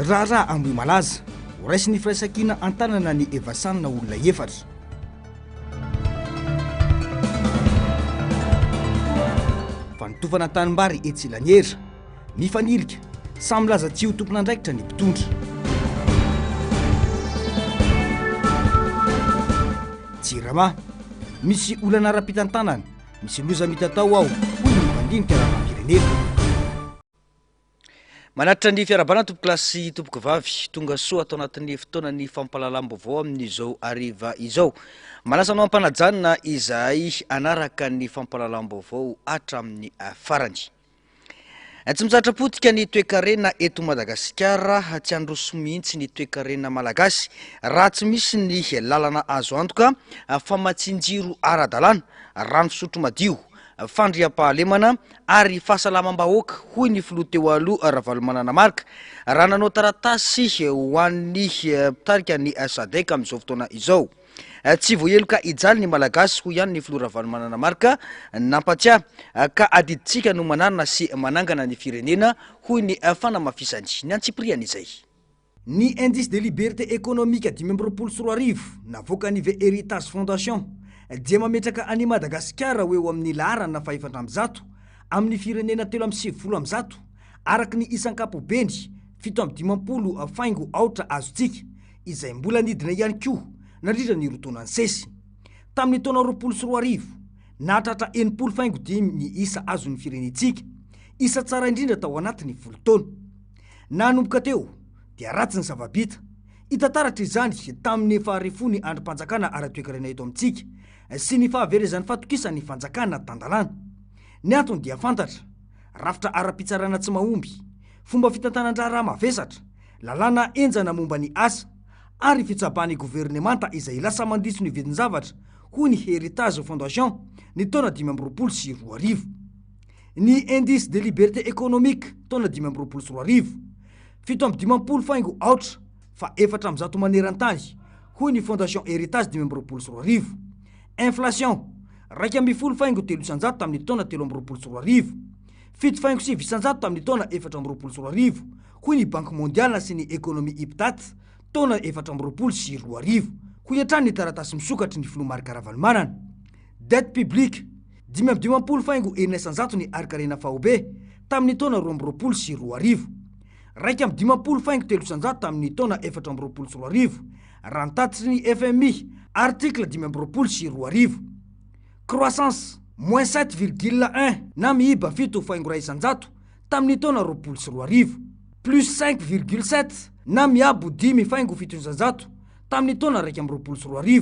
Raharaha Ambohimalaza, Horaisin'ny Firaisankina an-tanana ny Evasanina olona efatra. Fanotofana tanimbary etsy Ilaniera, Mifanilika, samy milaza tsy ho tompon'andraikitra ny mpitondra. Jirama, Misy olana ara-pitantanana, misy loza mitatao ao, hoy ny mpandinika raharaham-pirenena. Manatitra ny fiarahabana tompokolahy sy tompokovavy, tonga soa ato anatin'ny fotoanan'ny fampahalalam-baovao amin'izao hariva izao. Manasa anao am-panajanona izahay hanaraka ny fampahalalam-baovao hatramin'ny farany. Tsy mitsahatra potika ny toekarena eto Madagasikara, tsy handroso mihitsy ny toekarena malagasy raha tsy misy ny lalana azo antoka, famatsian-jiro ara-dalàna, rano fisotro madio, fandriampahalemana ary fahasalamam-bahoaka, hoy ny filoha teo aloha Ravalomanana Marc, raha nanao taratasy ho an'ny mpitarika ny Sadec amin'izao fotoana izao. Tsy voaheloka hijaly ny Malagasy, hoy ihany ny filoha Ravalomanana Marc nampatsiahy, ka adidintsika no manarina sy manangana ny firenena, hoy ny fanamafisany. Ny antsipiriany izay. Ny Indice de liberté économique 2025 navoakan'ny The Heritage Foundation dia mametraka an'i Madagasikara ho eo amin'ny laharana faha-104 amin'ny firenena 193 araka ny isa ankapobeny 57 faingo aotra azontsika, izay mbola nidina ihany koa nandritra ny roa taona nisesy. Tamin'ny taona 2020, nahatratra 60 faingo dimy ny isa azon'ny firenentsika, isa tsara indrindra tao anatin'ny folo taona. Nanomboka teo dia ratsy ny zava-bita. Hita taratra izany tamin'ny faharefon'ny andrim-panjakana ara-toekarena eto amintsika sy ny fahaverezan'ny fatokisan'ny fanjakana tan-dalàna. Ny antony dia fantatra, rafitra ara-pitsarana tsy mahomby, fomba fitantanan-draharaha mavesatra, lalàna henjana momba ny asa, ary fitsabahan'ny governemanta izay lasa mandiso ny vidin-javatra, hoy ny Heritage Foundation ny taona 2025. Ny Indice de liberté économique taona 2025, 57 faingo aotra fa 104 maneran-tany, hoy ny Fondation Heritage 2025. Inflation, 11 faingo telo isan-jato tamin'ny taona 2023, fito faingo sivy isan-jato tamin'ny taona 2024, hoy ny Banky Mondiale sy ny Economie Iptat taona 2024, hoy hatrany ny taratasy misokatry ny filoha Marc Ravalomanana. Dette publique, 55 faingo enina isan-jato ny harin-karena faobe tamin'ny taona 2022. 51 faingo telo isan-jato tamin'ny taona 2024, raha ny tatitry ny FMI, article 2025. Croissance, moins sept virgule un na miiba fito faingo iray isan-jato tamin'ny taona 2020. Plus cinq virgule sept na miabo dimy faingo fito isan-jato tamin'ny taona 2021,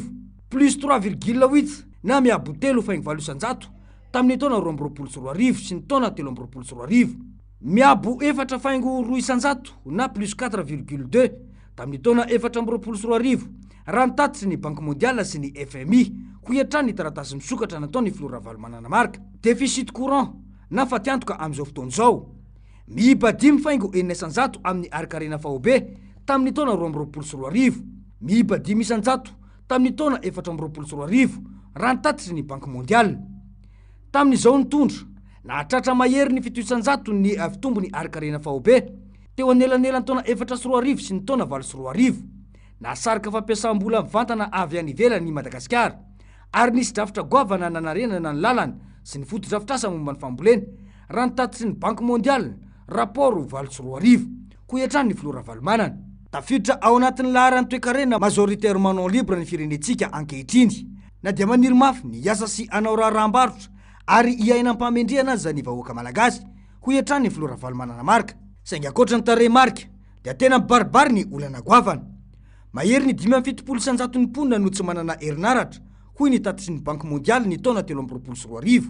plus trois virgule huit na miabo telo faingo valo isan-jato tamin'ny taona 2022 sy ny taona 2023, miabo efatra faingo roa isan-jato na plus quatre virgule deux tamin'ny taona 2024, raha ny tatitry ny Banky Mondiale sy ny FMI, hoy hatrany ny taratasy misokatra nataon'ny filoha Ravalomanana Marc. Déficit courant na fatiantoka amin'izao fotoana izao. Miiba dimy faingo enina isan-jato amin'ny harin-karena faobe tamin'ny taona 2022. Miiba 5% tamin'ny taona 2024, raha ny tatitry ny Banky Mondiale. Tamin'izao nitondra, nahatratra mahery ny 7% ny fitombon'ny harin-karena faobe, teo anelanelan'ny taona 2004 sy ny taona 2008. Nahasarika fampiasam-bola mivantana avy any ivelany i Madagasikara, ary nisy drafitra goavana nanarenana ny lalana sy ny fotodrafitrasa momba ny fambolena, raha ny tatitry ny Banky Mondiale, rapport 2008, hoy hatrany ny filoha Ravalomanana. Tafiditra ao anatin'ny laharan'ny toekarena majoritairement non libre ny firenentsika ankehitriny, na dia maniry mafy ny hiasa sy hanao raharaham-barotra ary hiaina am-pahamendrehana aza ny vahoaka malagasy, hoy hatrany ny filoha Ravalomanana Marc. Saingy ankoatra ny tarehimarika dia tena mibaribary ny olana goavana. Mahery ny 75 isan-jaton'ny mponina no tsy manana herinaratra, hoy ny tatitry ny Banky Mondialy ny taona 2023.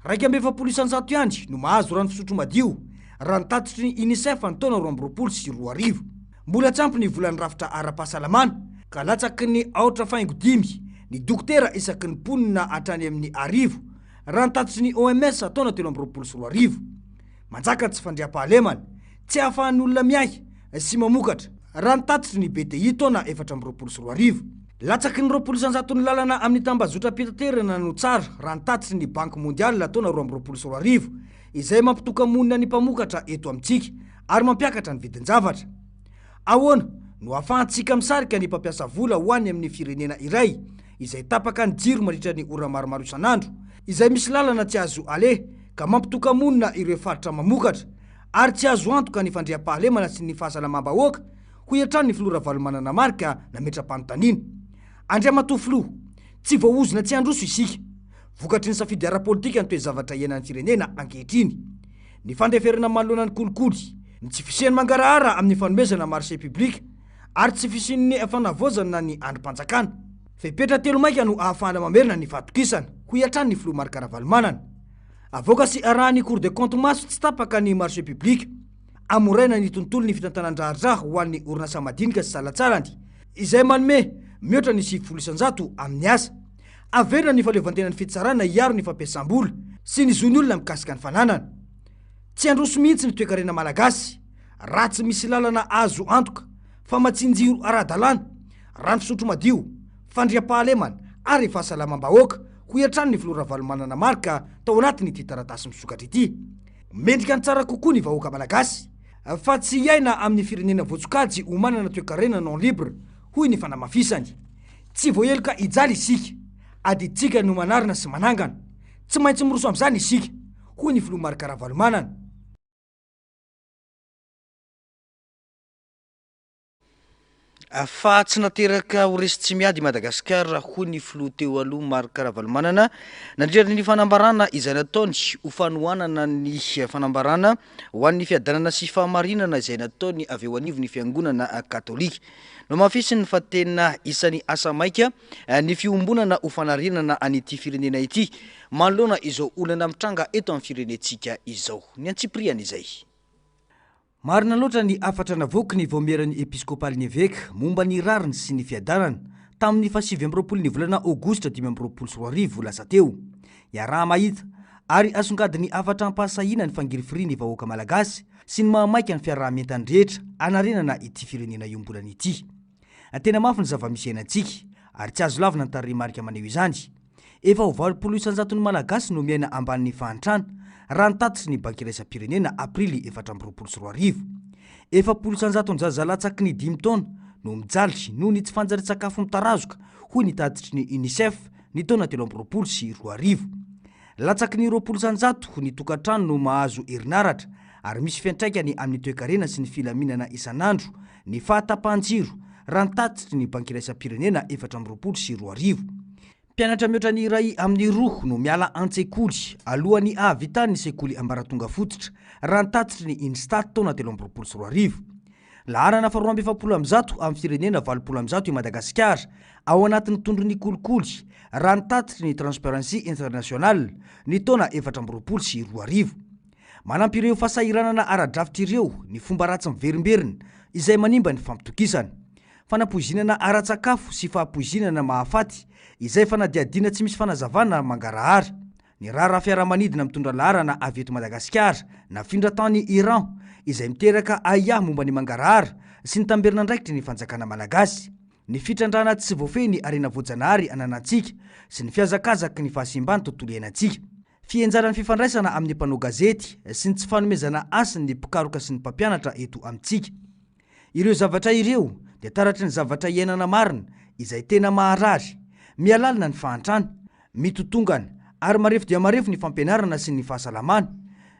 41% ihany no mahazo rano fisotro madio, raha ny tatitry ny Unicef ny taona 2022. Mbola tsy ampy ny volan'ny rafitra ara-pahasalamana, ka latsaky ny aotra faingo dimy ny dokotera isaky ny mponina hatrany amin'ny arivo, raha ny tatitry ny OMS taona 2023. Manjaka ny tsy fandriampahalemana, tsy ahafahan'ny olona miahy sy mamokatra, raha ny tatitry ny BTI taona 2024. Latsaky ny 20 isan-jaton'ny lalana amin'ny tambazotram-pitaterana no tsara, raha ny tatitry ny Banky Mondiale taona 2022, izay mampitoka-monina ny mpamokatra eto amintsika ary mampiakatra ny vidin-javatra. Ahoana no ahafahantsika misarika ny mpampiasa vola ho any amin'ny firenena iray izay tapaka ny jiro mandritra ny ora maromaro isan'andro, izay misy lalana tsy azo aleha ka mampitoka-monina ireo faritra mamokatra, ary tsy azo antoka ny fandriampahalemana sy ny fahasalamam-bahoaka, hoy hatrany ny filoha Ravalomanana Marc nametra-panontaniana. Andriamatoa filoha, tsy voaozona tsy handroso isika. Vokatry ny safidy ara-politika ny toe-javatra iainan'ny firenena ankehitriny. Ny fandeferana manoloana ny kolikoly, ny tsy fisian'ny mangarahara amin'ny fanomezana marché public ary tsy fisian'ny fanavaozana ny andrim-panjakana. Fepetra telo maika no ahafahana mamerina ny fahatokisana, hoy hatrany ny filoha Marc Ravalomanana. Avoaka sy arahan'ny Cour des comptes maso tsy tapaka ny marché public. Amoraina ny tontolon'ny fitantanan-draharaha ho an'ny orinasa madinika sy salantsalany, izay manome mihoatra ny 90% amin'ny asa. Averina ny fahaleovantenan'ny fitsarana hiaro ny fampiasam-bola sy ny zon'ny olona mikasika ny fananana. Tsy handroso mihitsy ny toekarena malagasy raha tsy misy lalana azo antoka, famatsian-jiro ara-dalàna, rano fisotro madio, fandriampahalemana ary fahasalamam-bahoaka, hoy hatrany ny filoha Ravalomanana Marc tao anatin'ity taratasy misokatra ity. Mendrika ny tsara kokoa ny vahoaka malagasy fa tsy hiaina amin'ny firenena voatsokajy ho manana toekarena non libre, hoy ny fanamafisany. Tsy voaheloka hijaly isika. Adidintsika no manarina sy manangana. Tsy maintsy miroso amin'izany isika, hoy ny filoha Marc Ravalomanana. Fa tsy nateraka ho resy tsy miady i Madagasikara, hoy ny filoha teo aloha Marc Ravalomanana, nandritra ny fanambarana izay nataony ho fanohanana ny fanambarana ho an'ny fiadanana sy fahamarinana izay nataony avy eo anivon'ny fiangonana katolika. Nohamafisiny fa tena isan'ny asa maika ny fiombonana ho fanarenana an'ity firenena ity manoloana izao olana mitranga eto amin'ny firenentsika izao. Ny antsipiriany izay. Marina loatra ny hafatra navoaky ny Vaomieran'ny Episkopalin'ny Eveka momba ny rariny sy ny fiadanana, tamin'ny fahasivy amby roapolo ny volana aogositra 2025 lasa teo. Iaraha-mahita, ary asongadin'ny hafatra am-pahasahiana ny fangirifirian'ny vahoaka malagasy sy ny maha-maika ny fiaraha-mientan'ny rehetra hanarenana ity firenena iombonana ity. Tena mafy ny zava-misy iainantsika, ary tsy azo lavina ny tarehimarika maneho izany. Efa ho 80 isan-jaton'ny Malagasy no miaina ambanin'ny fahantrana, raha ny tatitry ny Banky Iraisam-pirenena aprily 2024. 40 isan-jaton'ny zaza latsaky ny dimy taona no mijaly noho ny tsy fanjarian-tsakafo mitarazoka, hoy ny tatitry ny Unicef ny taona 2023. Latsaky ny 20% ny tokantrano no mahazo herinaratra ary misy fiantraikany amin'ny toekarena sy ny filaminana isan'andro ny fahatapahan-jiro, raha ny tatitry ny Banky Iraisam-pirenena 2024. Mpianatra mihoatra ny iray amin'ny roa no miala an-tsekoly alohan'ny hahavitany ny sekoly ambaratonga fototra, raha ny tatitry ny Instat taona 2023. Laharana faha 142 amin'ny firenena 180 i Madagasikara ao anatin'ny tondron'ny kolikoly, raha ny tatitry ny Transparency International ny taona 2024. Manampy ireo fahasahiranana ara-drafitra ireo ny fomba ratsy miverimberina izay manimba ny fampitokisana. Fanapoizinana ara-tsakafo sy fahapoizinana mahafaty izay fanadihadiana tsy misy fanazavana mangarahara. Ny raharaha fiaramanidina mitondra laharana avy eto Madagasikara nafindra tany Iran izay miteraka ahiahy momba ny mangarahara sy ny tamberin'andraikitry ny fanjakana malagasy. Ny fitrandrahana tsy voafehy ny harena voajanahary ananantsika sy ny fihazakazaky ny fahasimban'ny tontolo iainantsika. Fihenjanan'ny fifandraisana amin'ny mpanao gazety sy ny tsy fanomezana hasiny ny mpikaroka sy ny mpampianatra eto amintsika. Ireo zavatra ireo dia taratry ny zavatra iainana marina izay tena maharary. Mihalalina ny fahantrana. Mitotongana ary marefo dia marefo ny fampianarana sy ny fahasalamana.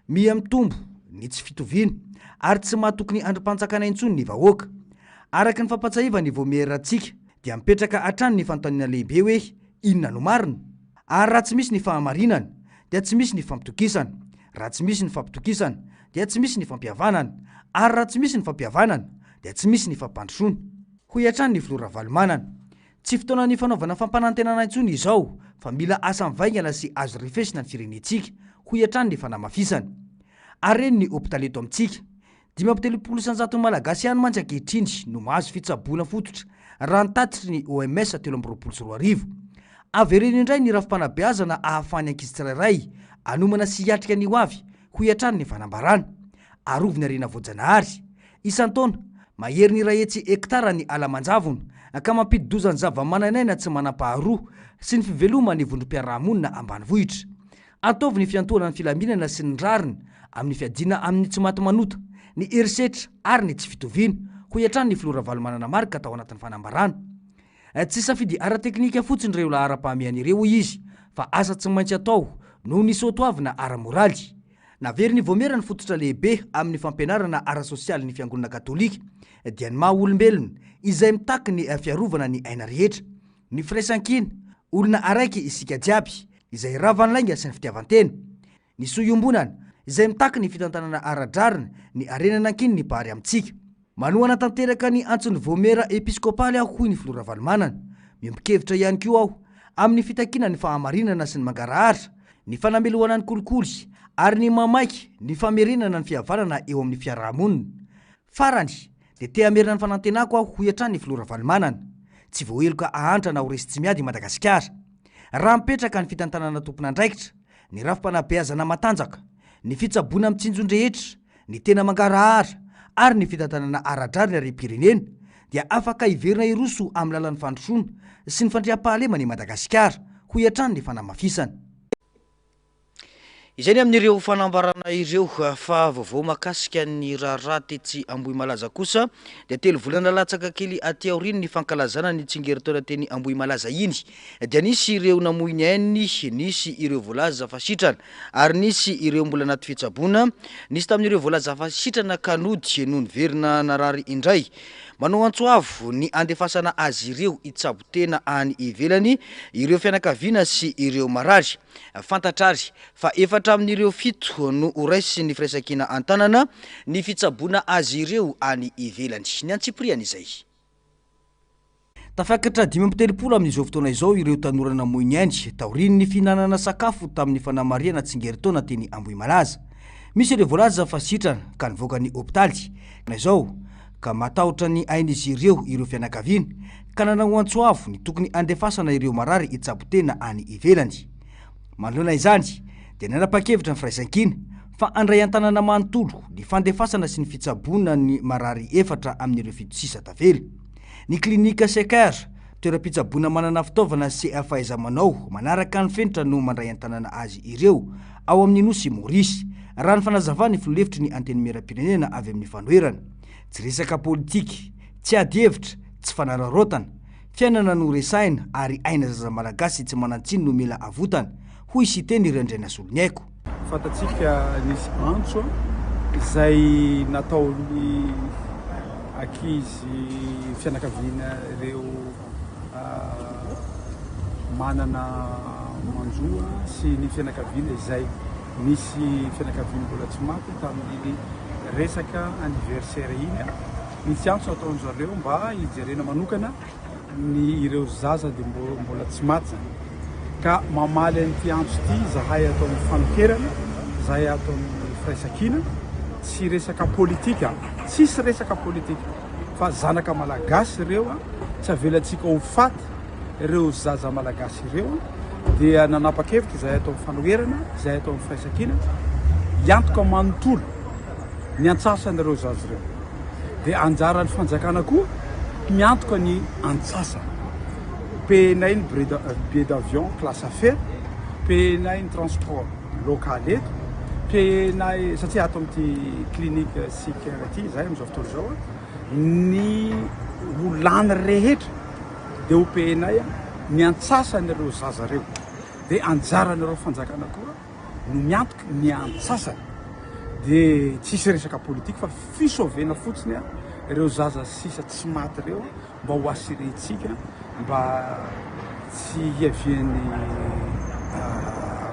Miha mitombo ny tsy fitoviana ary tsy mahatoky ny andrim-panjakana intsony ny vahoaka. Araka ny fampahatsiahivan'ny vaomierantsika dia mipetraka hatrany ny fanontaniana lehibe hoe inona no marina? Ary raha tsy misy ny fahamarinana dia tsy misy ny fampitokisana, raha tsy misy ny fampitokisana dia tsy misy ny fampihavanana, ary raha tsy misy ny fampihavanana dia tsy misy ny fampandrosoana, hoy hatrany ny filoha Ravalomanana. Tsy fotoanan'ny fanaovana fampanantenana intsony izao fa mila asa mivaingana sy azo refesina ny firenentsika, hoy hatrany ny fanamafisana. Hareny ny hopitaly eto amintsika. 35 isan-jaton'ny Malagasy ihany mantsy ankehitriny no mahazo fitsaboana fototra, raha ny tatitry ny OMS 2023. Avereno indray ny rafi-panabeazana ahafahan'ny ankizy tsirairay hanomana sy hiatrika ny hoavy, hoy hatrany ny fanambarana. Arovy ny harena voajanahary. Isan-taona, mahery ny 100 hektara ny ala manjavona, ka mampidi-doza ny zavamananaina tsy manam-paharoa sy ny fiveloman'ny vondrom-piarahamonina ambanivohitra. Ataovy ny fiantohana ny filaminana sy ny rariny amin'ny fiadiana amin'ny tsy maty manota, ny herisetra ary ny tsy fitoviana, hoy hatrany ny filoha Ravalomanana Marc tao anatin'ny fanambarana. Tsy safidy ara-teknika fotsiny ireo laharam-pahamehana ireo, hoy izy, fa asa tsy maintsy atao noho ny soatoavina ara-moraly. Naverin'ny Vaomiera ny fototra lehibe amin'ny fampianarana ara-sosialin'ny Fiangonana Katolika, dia ny maha olombelona, izay mitaky ny fiarovana ny aina rehetra. Ny firaisankina, olona araiky isika jiaby, izay ravan'ny lainga sy ny fitiavan-tena. Ny soa iombonana, izay mitaky ny fitantanana ara-drariny ny harena nankinin'ny Mpahary amintsika. Manohana tanteraka ny antson'ny Vaomiera Episkopaly aho, hoy ny Filoha Ravalomanana. Miombon-kevitra ihany koa aho amin'ny fitakiana ny fahamarinana sy ny mangarahara, ny fanamelohana ny kolikoly ary ny mamaika ny famerenana ny fihavanana eo amin'ny fiaraha-monina. Farany, dia te hamerina ny fanantenako aho, hoy hatrany ny Filoha Ravalomanana. Tsy voaheloka hahantra na ho resy tsy miady i Madagasikara. Raha mipetraka ny fitantanana tompon'andraikitra, ny rafi-panabeazana matanjaka, ny fitsaboana mitsinjon-drehetra, ny tena mangarahara ary ny fitantanana ara-drariny harem-pirenena dia afaka hiverina hiroso amin'ny lalan'ny fandrosoana sy ny fandriampahalemana i Madagasikara, hoy hatrany ny fanamafisana. Izay ny amin'ireo fanambarana ireo fa vaovao mahakasika ny raharaha tetsy Ambohimalaza kosa dia telo volana latsaka kely aty aorian'ny fankalazana ny tsingerin-taona teny Ambohimalaza iny dia nisy ireo namoy ny ainy, nisy ireo voalaza fa sitrana ary nisy ireo mbola anaty fitsaboana. Nisy tamin'ireo voalaza fa sitrana ka nody no niverina narary indray. Manao antso avo ny handefasana azy ireo hitsabo tena any ivelany ireo fianakaviana sy ireo marary. Fantatra ary fa efatra amin'ireo fito no horaisin'ny Firaisankina an-tanana ny fitsaboana azy ireo any ivelany. Ny antsipiriany izay. Tafakatra 35 amin'izao fotoana izao ireo tanora namoy ny ainy taorian'ny fihinanana sakafo tamin'ny fanamarihana tsingerin-taona teny Ambohimalaza. Misy ireo voalaza fa sitrana ka nivoaka ny hopitaly izao ka matahotra ny ain'izy ireo ireo fianakaviana ka nanao antso avo ny tokony handefasana ireo marary hitsabo tena any ivelany. Manoloana izany dia nanapa-kevitra ny Firaisankina fa handray an-tanana manontolo ny fandefasana sy ny fitsaboana ny marary efatra amin'ireo fito sisa tavela. Ny Clinique Secker, toeram-pitsaboana manana fitaovana sy fahaiza-manao manaraka ny fenitra no mandray an-tanana azy ireo ao amin'ny nosy Maurice, raha ny fanazavan'ny filoha lefitry ny Antenimierampirenena avy amin'ny fanoherana. Tsy resaka politika, tsy ady hevitra, tsy fanararaotana. Fiainana no resahina ary aina zaza malagasy tsy manan-tsiny no mila avotana, hoy Siteny Randrianasoloniaiko. Fantatsika nisy antso izay nataon'ny ankizy fianakaviana ireo manana manjo sy ny fianakaviana izay nisy fianakaviana mbola tsy maty tamin'iny resaka anniversaire iny. Nisy antso nataon-dry zareo mba hijerena manokana ny ireo zaza dia mbola tsy maty zany ka mamaly an'ity antso ity zahay ato amin'ny fanoherana, zahay ato amin'ny firaisankina, tsy resaka politika, tsisy resaka politika fa zanaka malagasy ireo a, tsy avelantsika ho faty ireo zaza malagasy ireo dia nanapa-kevitra zahay ato amin'ny fanoherana, zahay ato amin'ny firaisankina hiantoka manontolo ny antsasan'ireo zaza ireo. Dia anjaran'ny fanjakana koa miantoka ny antsasany. Payer-nay ny billet d'avion classe affaires, payer-nay ny transport local eto, payer-nay satria ato amin'ity clinique Sicker ity izahay amin'izao fotoana izao, ny ho lany rehetra dia ho payer-nay ny antsasan'ireo zaza ireo. Dia anjaran'ireo fanjakana koa no miantoka ny antsasany dia tsisy resaka politique fa fisaovena fotsiny ireo zaza sisa tsy maty ireo mba ho assurer-tsika mba tsy hiavian'ny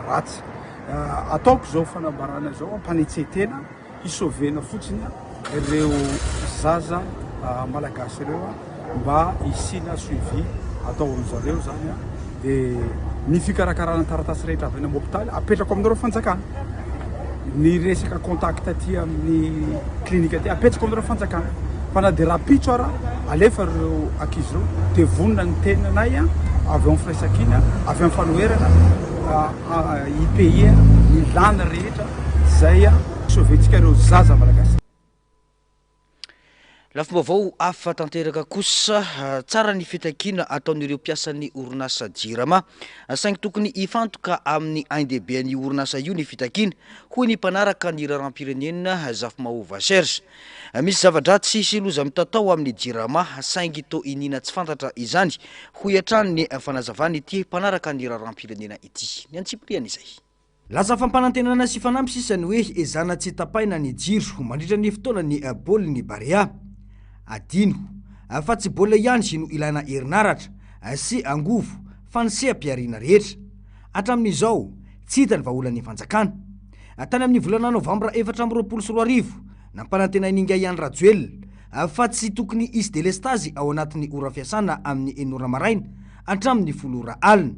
ratsy. Ataoko izao fanambarana izao ampanetsen-tena. Hi-sauver-na fotsiny ireo zaza malagasy ireo mba hisiana suivi atao amin-jareo izany dia ny fikarakarana taratasy rehetra avy any amin'ny hopitaly apetrako aminareo fanjakana, ny resaka contact aty amin'ny clinique aty apetrako aminareo fanjakana fa na dia rahampitso ara alefa ireo ankizy ireo dia vonona ny tenanay avy ao amin'ny firaisankina avy amin'ny fanoherana hi-payer ny lany rehetra. Zay a sauver-tsika ireo zaza malagasy. Lafim-baovao hafa tanteraka kosa, tsara ny fitakiana ataon'ireo mpiasan'ny orinasa Jirama, saingy tokony hifantoka amin'ny ain-dehibean'io orinasa io ny fitakiana, hoy ny mpanaraka ny raharaham-pirenena Zafimahova Serge. Misy zava-dratsy sy loza mitatao amin'ny Jirama, saingy toa iniana tsy fantatra izany, hoy hatrany ny fanazavan'ity mpanaraka ny raharaham-pirenena ity. Ny antsipiriany izay. Lasa fampanantenana sy fanamby sisa ny hoe ezahana tsy tapahina ny jiro mandritra ny fotoanan'ny baolin'ny Barea. Adino fa tsy baolina ihany no ilaina herinaratra sy angovo fa ny seha-pihariana rehetra. Hatramin'izao, tsy hita ny vahaolan'ny fanjakana. Tany amin'ny volana novambra 2024, nampanantenain'ingahy Andry Rajoelina fa tsy tokony hisy delestazy ao anatin'ny ora fiasana amin'ny enina ora maraina hatramin'ny folo ora alina.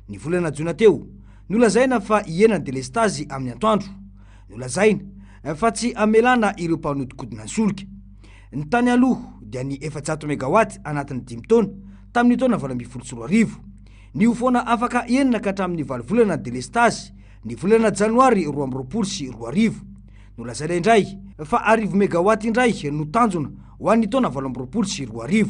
Ny volana jona teo, Nolazaina fa hihena ny delestazy amin'ny antoandro. Nolazaina fa tsy hamelana ireo mpanodinkodina ny solika. Ny tany aloha dia ny 400 megawatt anatin'ny dimy taona, tamin'ny taona 2018. Nihofoana afaka enina ka hatramin'ny valo volana ny delestazy, ny volana janoary 2022. Nolazaina indray fa 1000 megawatt indray no tanjona ho an'ny taona 2028.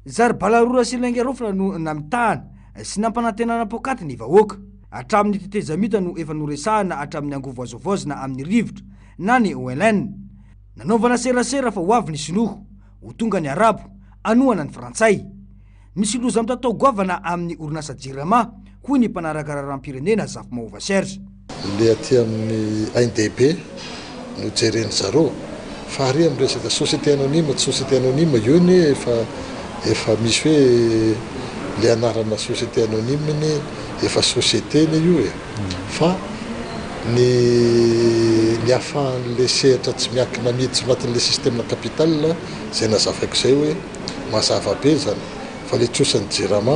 Zary balarora sy lainga raofina no namitahana sy nampanantenana poakaty ny vahoaka. Hatramin'ny tetezamita no efa noresahana hatramin'ny angovo azo havaozina amin'ny rivotra na ny OLN. Nanaovana serasera fa ho avy ny sinoa, ho tonga ny arabo, hanohana ny frantsay. Misy loza mitatao goavana amin'ny orinasa Jirama, hoy ny mpanaraka raharaham-pirenena Zafimahova Serge. Le aty amin'ny ain-dehibe no jeren zareo fa ary amin'ny resaka société anonyme tsy société anonyme io anie efa efa misy hoe le anarana société anonyme anie efa société anie io e fa ny ny ahafahan'le sehatra tsy miankina miditra anatin'le système capital zay nazavaiko zay hoe mazava be zany fa le trosan'ny jirama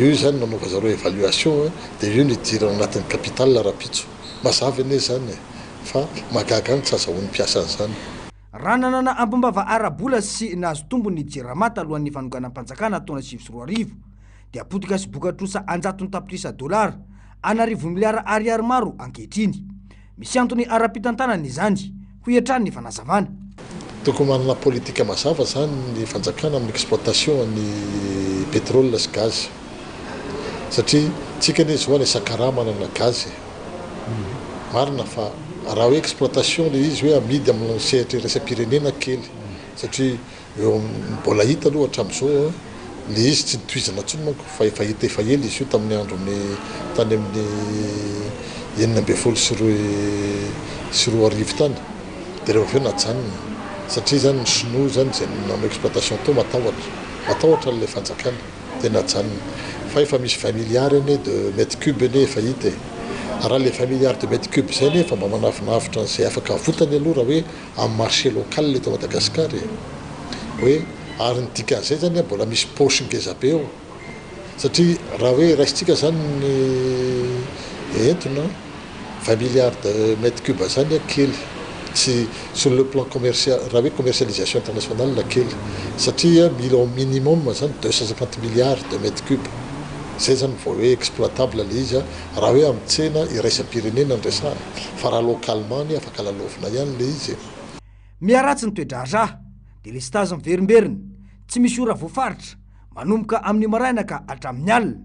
io zany nanaova zareo évaluation Dia io no hidirana anatin'ny capital rahampitso. Mazava anie izany e! Fa mahagaga any tsy azahoan'ny mpiasa an'izany. Raha nanana ambim-bava ara-bola sy nahazo tombony ny Jirama talohan'ny fanonganam-panjakana taona 2009, dia potika sy boka-trosa an-jatony tapitrisa dolara, an'arivo miliara ariary maro ankehitriny. Misy antony ara-pitantanana izany, hoy hatrany ny fanazavana. Tokony manana politika mazava izany ny fanjakana amin'ny exploitation ny pétrole sy gaz. Satria tsika anie zao any Sakaraha manana gaz e. Marina fa raha hoe exploitation le izy hoe amidy amin'ny sehatra iraisam-pirenena kely satria eo amin'ny mbola hita aloha hatramin'izao le izy tsy notohizana intsony manko fa efa hita efa ela izy io tamin'ny andron'ny tany amin'ny 2016 tany dia rehefa avy eo najanona satria zany ny sinoa zany izay nanao exploitation tao matahotra matahotra an'ilay fanjakana. dia najanona. Fa efa misy 20 milliards anie de mètre cube anie efa hita e. Raha le 20 milliards de mètre cube zay anie efa mba manavinavitra an'izay afaka avotany aloha raha hoe amin'ny marché local eto Madagascar e. Hoe ary ny dikan'izay zany an mbola misy poche ngeza be ao. Satria raha hoe raisintsika zany ny entona. 20 milliards de mètres cubes zany an kely tsy sur le plan commercial raha hoe commercialisation internationale kely satria mila au minimum zany 250 milliards de mètres cubes zay zany vao hoe exploitable le izy an raha hoe amin'ny tsena iraisam-pirenena no resahana fa raha localement anie afaka lalaovina ihany le izy e. Miharatsy ny toe-draharaha, delestazy miverimberina, tsy misy ora voafaritra, manomboka amin'ny maraina ka hatramin'ny alina,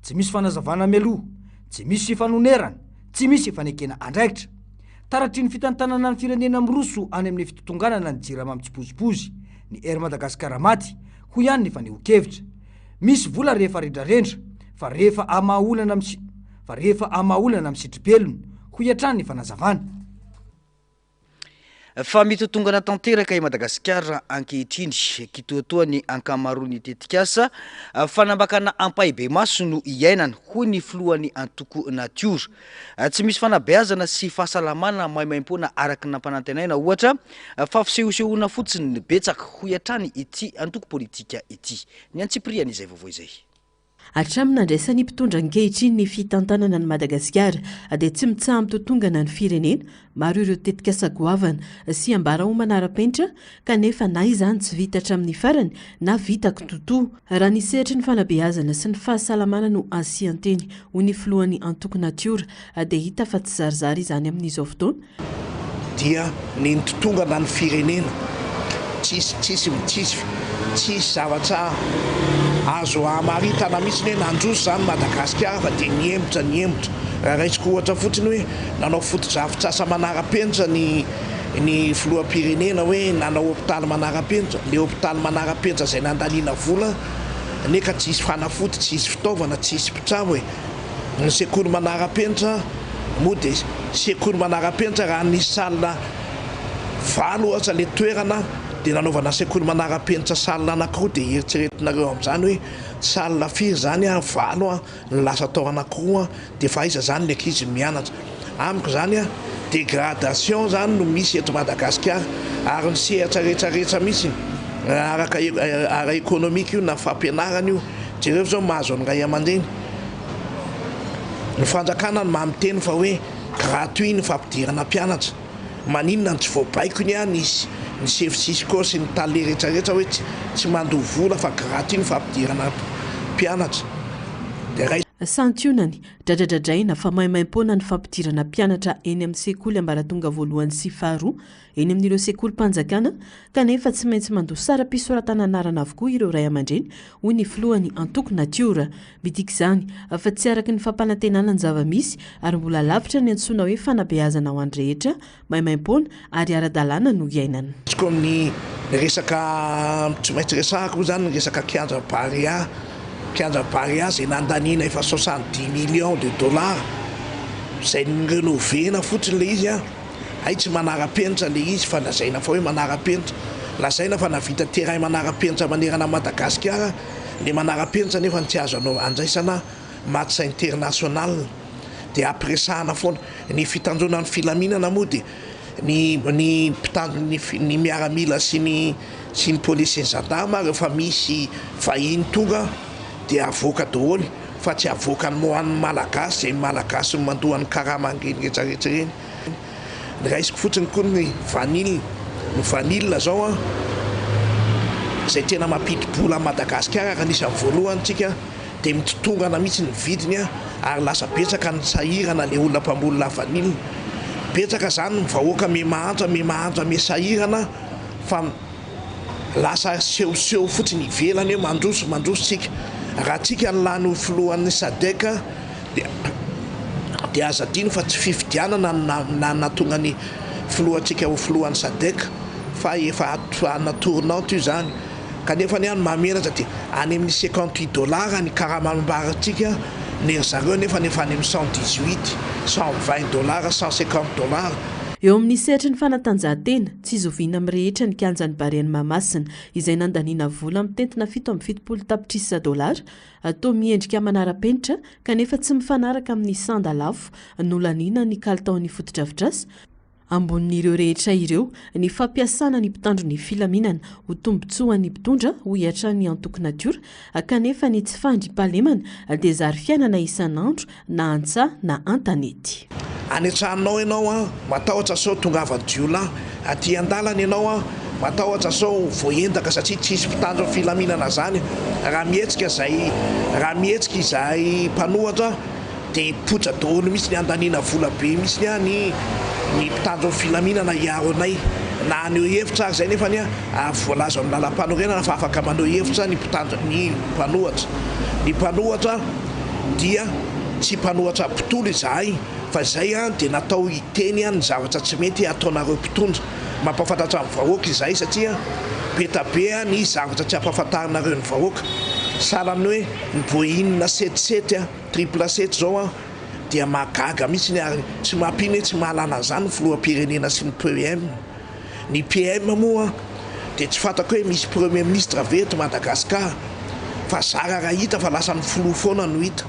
tsy misy fanazavana mialoha, Tsy misy fifanonerana, tsy misy fanekena andraikitra. Taratry ny fitantanana ny firenena miroso any amin'ny fitotonganana ny jirama mitsipozipozy, ny Air Madagascar maty, hoy ihany ny fanehoan-kevitra. Misy vola rehefa rendrarendra, fa rehefa hamaha olana misi fa rehefa hamaha olana misitri-belona, hoy hatrany ny fanazavana. Fa mitotongana tanteraka i Madagasikara ankehitriny. Kitoatoa ny ankamaroan'ny tetikasa fanambakana ampahibemaso no iainana, hoy ny filohan'ny antoko Natiora. Tsy misy fanabeazana sy fahasalamana maimaimpoana araka ny nampanantenaina, ohatra, fa fisehosehoana fotsiny no betsaka, hoy hatrany ity antoko politika ity. Ny antsipiriany izay vaovao izay. Hatramin'ny nandraisan'ny mpitondra ankehitriny ny fitantanana an'i Madagasikara dia tsy mitsaha-mitotongana ny firenena, maro ireo tetikasa goavana sy ambara ho manara-penitra kanefa na izany tsy vita hatramin'ny farany na vita kitotoa. Raha ny sehatry ny fanabeazana sy ny fahasalamana no asian-teny, hoy ny filohan'ny antoko Natiora, dia hita fa tsy zarizary izany amin'izao fotoana, dia ny nitotongana ny firenena. Tsisy tsisy tsisy tsisy zavatra azo hamaritana mihitsy hoe nandroso izany Madagasikara fa dia nihemotra nihemotra. Raha raisiko ohatra fotsiny hoe nanao fotodrafitrasa manara-penitra ny ny filoham-pirenena hoe nanao hopitaly manara-penitra, le hopitaly manara-penitra izay nandaniana vola anie ka tsisy fanafody, tsisy fitaovana, tsisy mpitsabo e. Ny sekoly manara-penitra moa dia sekoly manara-penitra raha nisy salle valo ohatra le toerana dia nanaovana sekoly manara-penitra salle anakiroa dia eritreretinareo amin'izany hoe salle firy izany an, valo an, ny lasa atao anakiroa an, dia efa aiza izany ny ankizy mianatra. Amiko izany an, dégradation izany no misy eto Madagasikara ary ny sehatra rehetra rehetra mihitsy araka ara économique io na fampianarana io, jereo izao mahazo ny ray aman-dreny. Ny fanjakana no maha miteny fa hoe gratuit ny fampidirana mpianatra. Maninona no tsy voabaikony an ny ny sefo cisco sy ny tale rehetra rehetra hoe tsy tsy mandoa vola fa gratuit ny fampidirana mpianatra. Dia ray. Santionany, dradradradraina fa maimaimpoana ny fampidirana mpianatra eny amin'ny sekoly ambaratonga voalohany sy faharoa eny amin'ireo sekolim-panjakana kanefa tsy maintsy mandoa saram-pisoratana anarana avokoa ireo ray aman-dreny, hoy ny filohan'ny antoko Natiora. Midika izany fa tsy araka ny fampanantenana ny zava-misy ary mbola lavitra ny antsoina hoe fanabeazana ho an'ny rehetra, maimaimpoana ary ara-dalàna no iainana. Tsy koa ny resaka tsy maintsy resahako moa izany ny resaka kianja Barea, kianja Barea izay nandaniana efa 70 millions de dollars, izay ni-renove-na fotsiny ilay izy an. Hay tsy manara-penitra le izy fa lazaina fa hoe manara-penitra. Lazaina fa nahavita terrain manara-penitra manerana an'i Madagasikara, le manara-penitra nefa tsy azo anao andraisana match international. Dia ampiresahana foana. Ny fitandroana ny filaminana moa dia ny ny mpitandro ny ny miaramila sy ny sy ny polisy sy ny gendarme rehefa misy vahiny tonga dia avoaka daholo fa tsy avoakan'ny ho an'ny Malagasy izay Malagasy mandoa ny karaman'ireny rehetra rehetra ireny. Ny raisiko fotsiny koa ny vanille, ny vanille zao an, izay tena mampidi-bola an'i Madagasikara ary anisan'ny voalohany tsika dia mitotongana mihitsy ny vidiny an, ary lasa betsaka ny sahirana le olona mpamboly la vanille. Betsaka zany ny vahoaka miha mahantra, miha mahantra, miha sahirana fa. Lasa sehoseho fotsiny ivelany hoe mandroso mandroso tsika. Raha tsika no lany ho filohan'ny sadec dia dia aza adino fa tsy fifidianana no nahatonga ny filohantsika ho filohan'ny sadec fa efa ana tournante io zany. Kanefa ny mahamenatra dia any amin'ny 58 dollars ny karamam-barintsika ny ry zareo nefa efa any amin'ny 118, 120 dollars, 150 dollars. Eo amin'ny sehatry ny fanatanjahantena, tsy zoviana amin'ny rehetra ny kianjan'ny Barean'i Mahamasina, izay nandaniana vola mitentina 77 tapitrisa dolara, toa miendrika manara-penitra kanefa tsy mifanaraka amin'ny sanda lafo nolaniana ny kalitaon'ny fotodrafitrasa, Ambonin'ireo rehetra ireo, ny fampiasana ny mpitandro ny filaminana ho tombontsoan'ny mpitondra, hoy hatrany ny antoko Natiora, kanefa ny tsy fandriampahalemana dia zary fiainana isan'andro na an-tsaha na an-tanety. Any an-tranonao ianao an, matahotra sao tongavan'ny jiolahy. Aty an-dalana ianao an, matahotra sao voaendaka satria tsisy mpitandro ny filaminana zany. Raha mihetsika zay, raha mihetsika izahay mpanohatra Dia hipoitra daholo mihitsy ny handaniana vola be mihitsy ny ny ny mpitandro ny filaminana hiaro anay na haneho hevitra ary izay nefa ny ary voalaza ao amin'ny lalampanorenana fa afaka maneho hevitra ny mpitandro ny mpanohatra ny mpanohatra dia tsy mpanohatra mpitolo izahay fa izay dia natao hiteny ny zavatra tsy mety ataonareo mpitondra mampahafantatra ny vahoaka izahay satria be ta be ny zavatra tsy ampahafantarinareo ny vahoaka sahala amin'ny hoe ny boeing setisety Triple sept zao an dia mahagaga mihitsiny ary tsy mampino hoe tsy mahalala an'izany ny filoham-pirenena sy ny PM. Ny PM moa dia tsy fantako hoe misy premier ministre ve eto Madagascar fa zara raha hita fa lasa ny filoha foana no hita.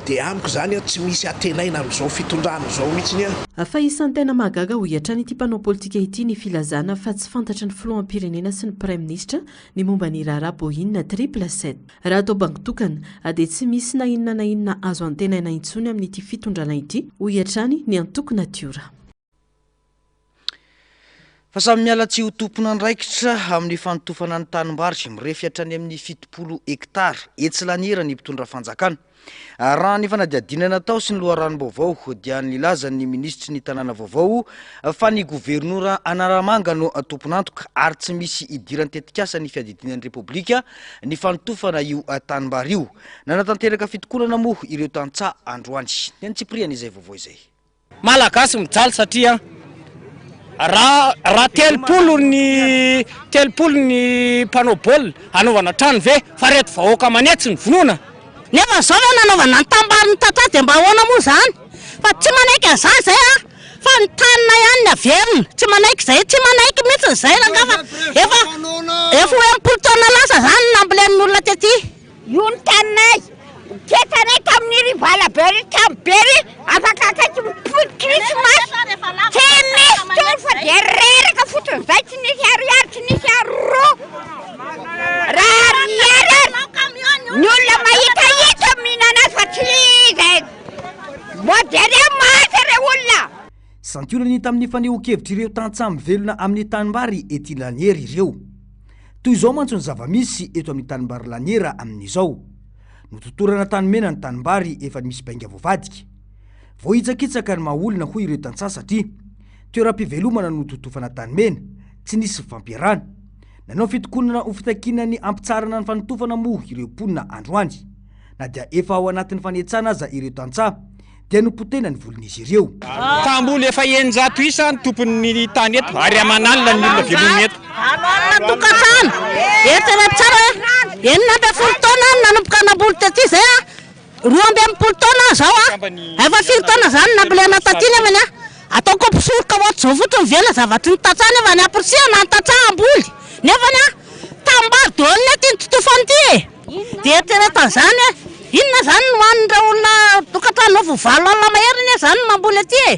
Dia amiko izany an tsy misy antenaina amin'izao fitondrana izao mihitsiny an. Fa isan'ny tena mahagaga hoy hatrany ity mpanao politika ity ny filazana fa tsy fantatry ny filoham-pirenena sy ny praiminisitra ny momba ny raharaha Boeing triple sept. Raha atao bango tokana, dia tsy misy na inona na inona azo antenaina intsony amin'ity fitondrana ity, hoy hatrany ny antoko Natiora. Fa samy miala tsy ho tompon'andraikitra amin'ny fanotofana ny tanimbary mirefy hatrany amin'ny 70 hektara etsy Laniera ny mpitondra fanjakana. Raha ny fanadihadiana natao sy ny loharanom-baovao dia nilaza ny minisitry ny tanàna vaovao fa ny governora Analamanga no tompon'antoka ary tsy misy idiran'ny tetikasa ny fiadidiana ny Repoblika ny fanotofana io tanimbary io. Nanatanteraka fitokonana moa ireo tantsaha androany. Ny antsipiriany izay vaovao izay. Malagasy mijaly satria raha raha 30 ny 30 ny mpanao baolina hanaovana trano ve fa reto vahoaka manetsy ny vonoana. Nefa zao ve nanaovana ny tanimbary ny tantsaha dia mba ahoana moa zany fa tsy manaiky an'izany zay a fa ny taninay ihany ny averina tsy manaiky zay tsy manaiky mihitsy zay rangaha fa efa efa ho 60 taona lasa zany ny nambolen'ny olona tety. Io ny taninay. Ketsanay tamin'iry valabe ry trano be ry afaka akaiky mipody krismasy. Tsy misy intsony fa dia reraka fotsiny zay tsy nisy ariary tsy nisy aro. Raha ariary ary ny olona mahitahita mihinana azy fa tsy izay. Mba jereo mahantra ireo olona. Santionany tamin'ny fanehoan-kevitr'ireo tantsaha mivelona amin'ny tanimbary ety Laniera ireo. Toy izao mantsy ny zava-misy eto amin'ny tanimbary Laniera amin'izao. Nototorana tanimena ny tanimbary efa misy bainga voavadika. Voahitsakitsaka ny maha olona hoy ireo tantsaha satria toeram-pivelomana no totofana tanimena, tsy nisy fifampiarahana. Nanao fitokonana ho fitakiana ny hampitsaharana ny fanotofana moa ireo mponina androany. Na dia efa ao anatin'ny fanetsana aza ireo tantsaha dia nopotehina ny volin'izy ireo. Mpamboly efa 600 isa ny tompon'ny tany eto ary aman'alina ny olona velominy eto. Valo alina tokantrano, eritrereto tsara hoe 16 taona aho no nanomboka namboly tety izay a, 62 taona aho izao a, efa firy taona izany nambolena taty nefany a, ataoko mpisoroka ohatr'izao fotsiny ve ilay zavatry ny tantsaha nefany ampirisihana ny tantsaha hamboly nefany a, tanimbary daholo ny aty ny totofana ity e. Dia eritrereto an'izany hoe inona izany no hohanin'ireo olona tokantrano vao 8 alina mahery anie izany no mamboly aty e!